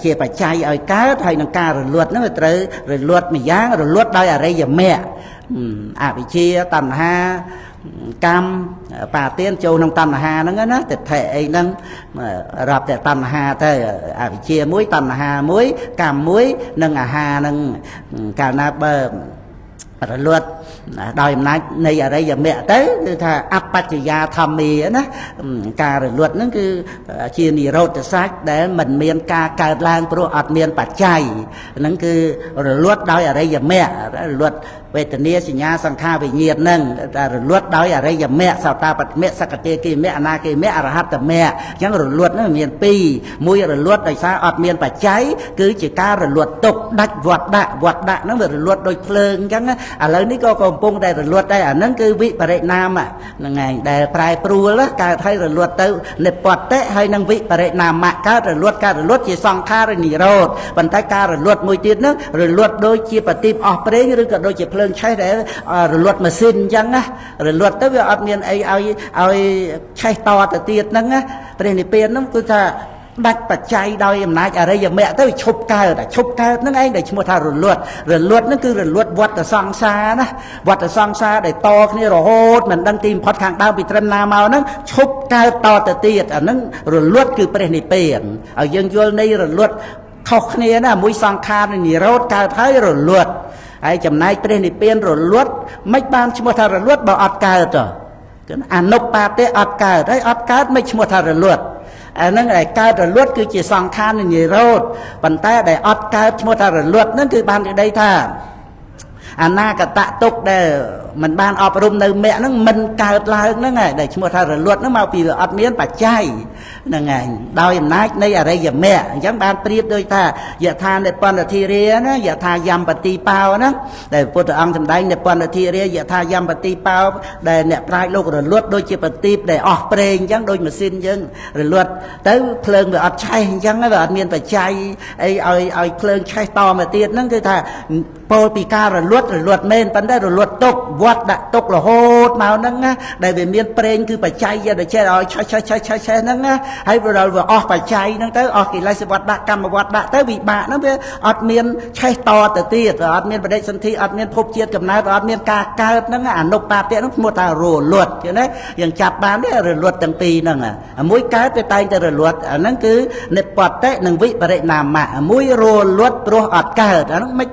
Speaker 1: ជាបច្ច័យឲ្យកើតហើយនឹងការរលត់ហ្នឹងវាត្រូវរលត់ម្យ៉ាងរលត់ដោយអរិយមគ្គអវិជ្ជាតណ្ហាកម្មបាទានចូលក្នុងតណ្ហាហ្នឹងណាទិដ្ឋិអីហ្នឹងរាប់តែតណ្ហាទៅអវិជ្ជាមួយតណ្ហាមួយកម្មមួយនិងអាហារហ្នឹងកាលណាបើរលត់ដោយអំណាចនៃអរិយមគ្គទៅគឺថាអបច្ចយាធម្មាណាការរលត់ហ្នឹងគឺជានិរោធសច្ចដែលមិនមានការកើតឡើងព្រោះអត់មានបច្ច័យហ្នឹងគឺរលត់ដោយអរិយមគ្គរលត់វេទនាសញ្ញាសង្ខារវិញ្ញាណហ្នឹងតែរលត់ដោយអរិយមគ្គសោតាបត្តមគ្គសកតិគិមគ្គអនាគិមគ្គអរហត្តមគ្គអញ្ចឹងរលត់ហ្នឹងមានពីរមួយរលត់ដោយសារអត់មានបច្ច័យគឺជាការរលត់ទុកដាច់វត្តដាក់វត្តដាក់ហ្នឹងវារលត់ដូចភ្លើងអញ្ចឹងឥឡូវនេះក៏កំពុងតែរលត់ដែរអាហ្នឹងគឺវិបរិណាមហ្នឹងឯងដែលប្រែប្រួលកើតឲ្យរលត់ទៅនិព្វតិហើយនឹងវិបរិណាមៈកើតរលត់កើតរលត់ជាសង្ខារនិរោធប៉ុន្តែការរលត់មួយទៀតហ្នឹងរលត់ដូចជាប្រទីបអស់ប្រេងឬក៏ដូចជា ភ្លើងឆេះដែលរលត់ម៉ាស៊ីនអញ្ចឹងណារលត់ទៅវាអត់មានអីឲ្យឆេះតទៅទៀតហ្នឹងណាព្រះនិព្វានហ្នឹងគឺថាដាច់បច្ច័យដោយអំណាចអរិយមគ្គទៅឈប់កើតឈប់កើតហ្នឹងឯងដែលឈ្មោះថារលត់រលត់ហ្នឹងគឺរលត់វត្តសង្សារណាវត្តសង្សារដែលតគ្នារហូតមិនដឹងទីបំផុតខាងដើមពីត្រឹមណាមកហ្នឹងឈប់កើតតទៅទៀតអាហ្នឹងរលត់គឺព្រះនិព្វានឲ្យយើងយល់នៃរលត់ខុសគ្នាណាមួយសង្ខារនិរោធកើតហើយរលត់ហើយចំណែកព្រះនិព្វានរលត់មិនបានឈ្មោះថារលត់បើអត់កើតទេអនុបាទៈអត់កើតហើយអត់កើតមិនឈ្មោះថារលត់អាហ្នឹងដែលកើតរលត់គឺជាសង្ខារនិរោធប៉ុន្តែដែលអត់កើតឈ្មោះថារលត់ហ្នឹងគឺបានក្តីថាអនាគតទុក្ខដែលមិនបានអប់រំនៅមគ្គហ្នឹងមិនកើតឡើងហ្នឹងហើយដែលឈ្មោះថារលត់ហ្នឹងមកពីអត់មានបច្ច័យហ្នឹងហើយដោយអំណាចនៃអរិយមគ្គអញ្ចឹងបានប្រៀបដូចថាយថានិពន្ធធិរាណាយថាយមបតិបោហ្នឹងដែលពុទ្ធអង្គសម្ដែងនិពន្ធធិរាយថាយមបតិបោដែលអ្នកប្រាជ្ញលោករលត់ដូចជាប្រទីបដែលអស់ប្រេងអញ្ចឹងដូចម៉ាស៊ីនយើងរលត់ទៅភ្លើងវាអត់ឆេះអញ្ចឹងវាអត់មានបច្ច័យអីឲ្យភ្លើងឆេះតមកទៀតហ្នឹងគឺថាពោលពីការរលត់រលត់មែនប៉ុន្តែរលត់ទុកវត្តដាក់ទុករហូតមកហ្នឹងណាដែលវាមានប្រេងគឺបច្ច័យដែលចេះឲ្យឆេះឆេះឆេះឆេះឆេះហ្នឹងណាហើយដល់វាអស់បច្ច័យហ្នឹងទៅអស់កិលេសវត្តដាក់កម្មវត្តដាក់ទៅវិបាកហ្នឹងវាអត់មានឆេះតទៅទៀតអត់មានបដិសន្ធិអត់មានភពជាតិកំណើតអត់មានការកើតហ្នឹងអនុបាទៈហ្នឹងឈ្មោះថារលត់ចឹងណាយើងចាប់បានទេរលត់ទាំងពីរហ្នឹងមួយកើតវាតែងតែរលត់អាហ្នឹងគឺនិបត្តិនិងវិបរិណាមៈមួយរលត់ព្រោះអត់កើតអាហ្នឹងមិន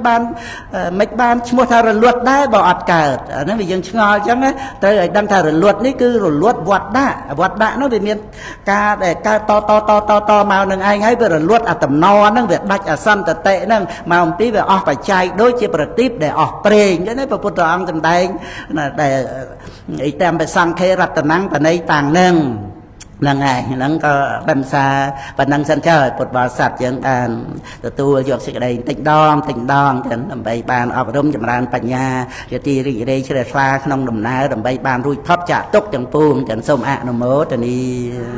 Speaker 1: បានឈ្មោះថារលត់ដែរបើអត់កើតអាហ្នឹងវាយើងឆ្ងល់អញ្ចឹងត្រូវឲ្យដឹងថារលត់នេះគឺរលត់វត្តដាក់វត្តដាក់នោះវាមានការដែលកើតតតតតតមកនឹងឯងហើយវារលត់អាតំណហ្នឹងវាដាច់អសន្តិហ្នឹងមកអំពីវាអស់បច្ច័យដូចជាប្រទីបដែលអស់ប្រេងអញ្ចឹងណាព្រះពុទ្ធអង្គសម្ដែងដែលអីតាមបសង្ខេរតនំបណៃតាំងហ្នឹងហ្នឹងហើយហ្នឹងក៏ដំសារប៉ុណ្ណឹងសិនចុះឲ្យពុទ្ធបរិស័ទយើងបានទទួលយកសេចក្តីតិចដងតិចដងចឹងដើម្បីបានអប់រំចម្រើនបញ្ញាជាទីរីករាយជ្រះថ្លាក្នុងដំណើរដើម្បីបានរួចផុតចាកទុក្ខទាំងពួងចឹងសូមអនុមោទនា។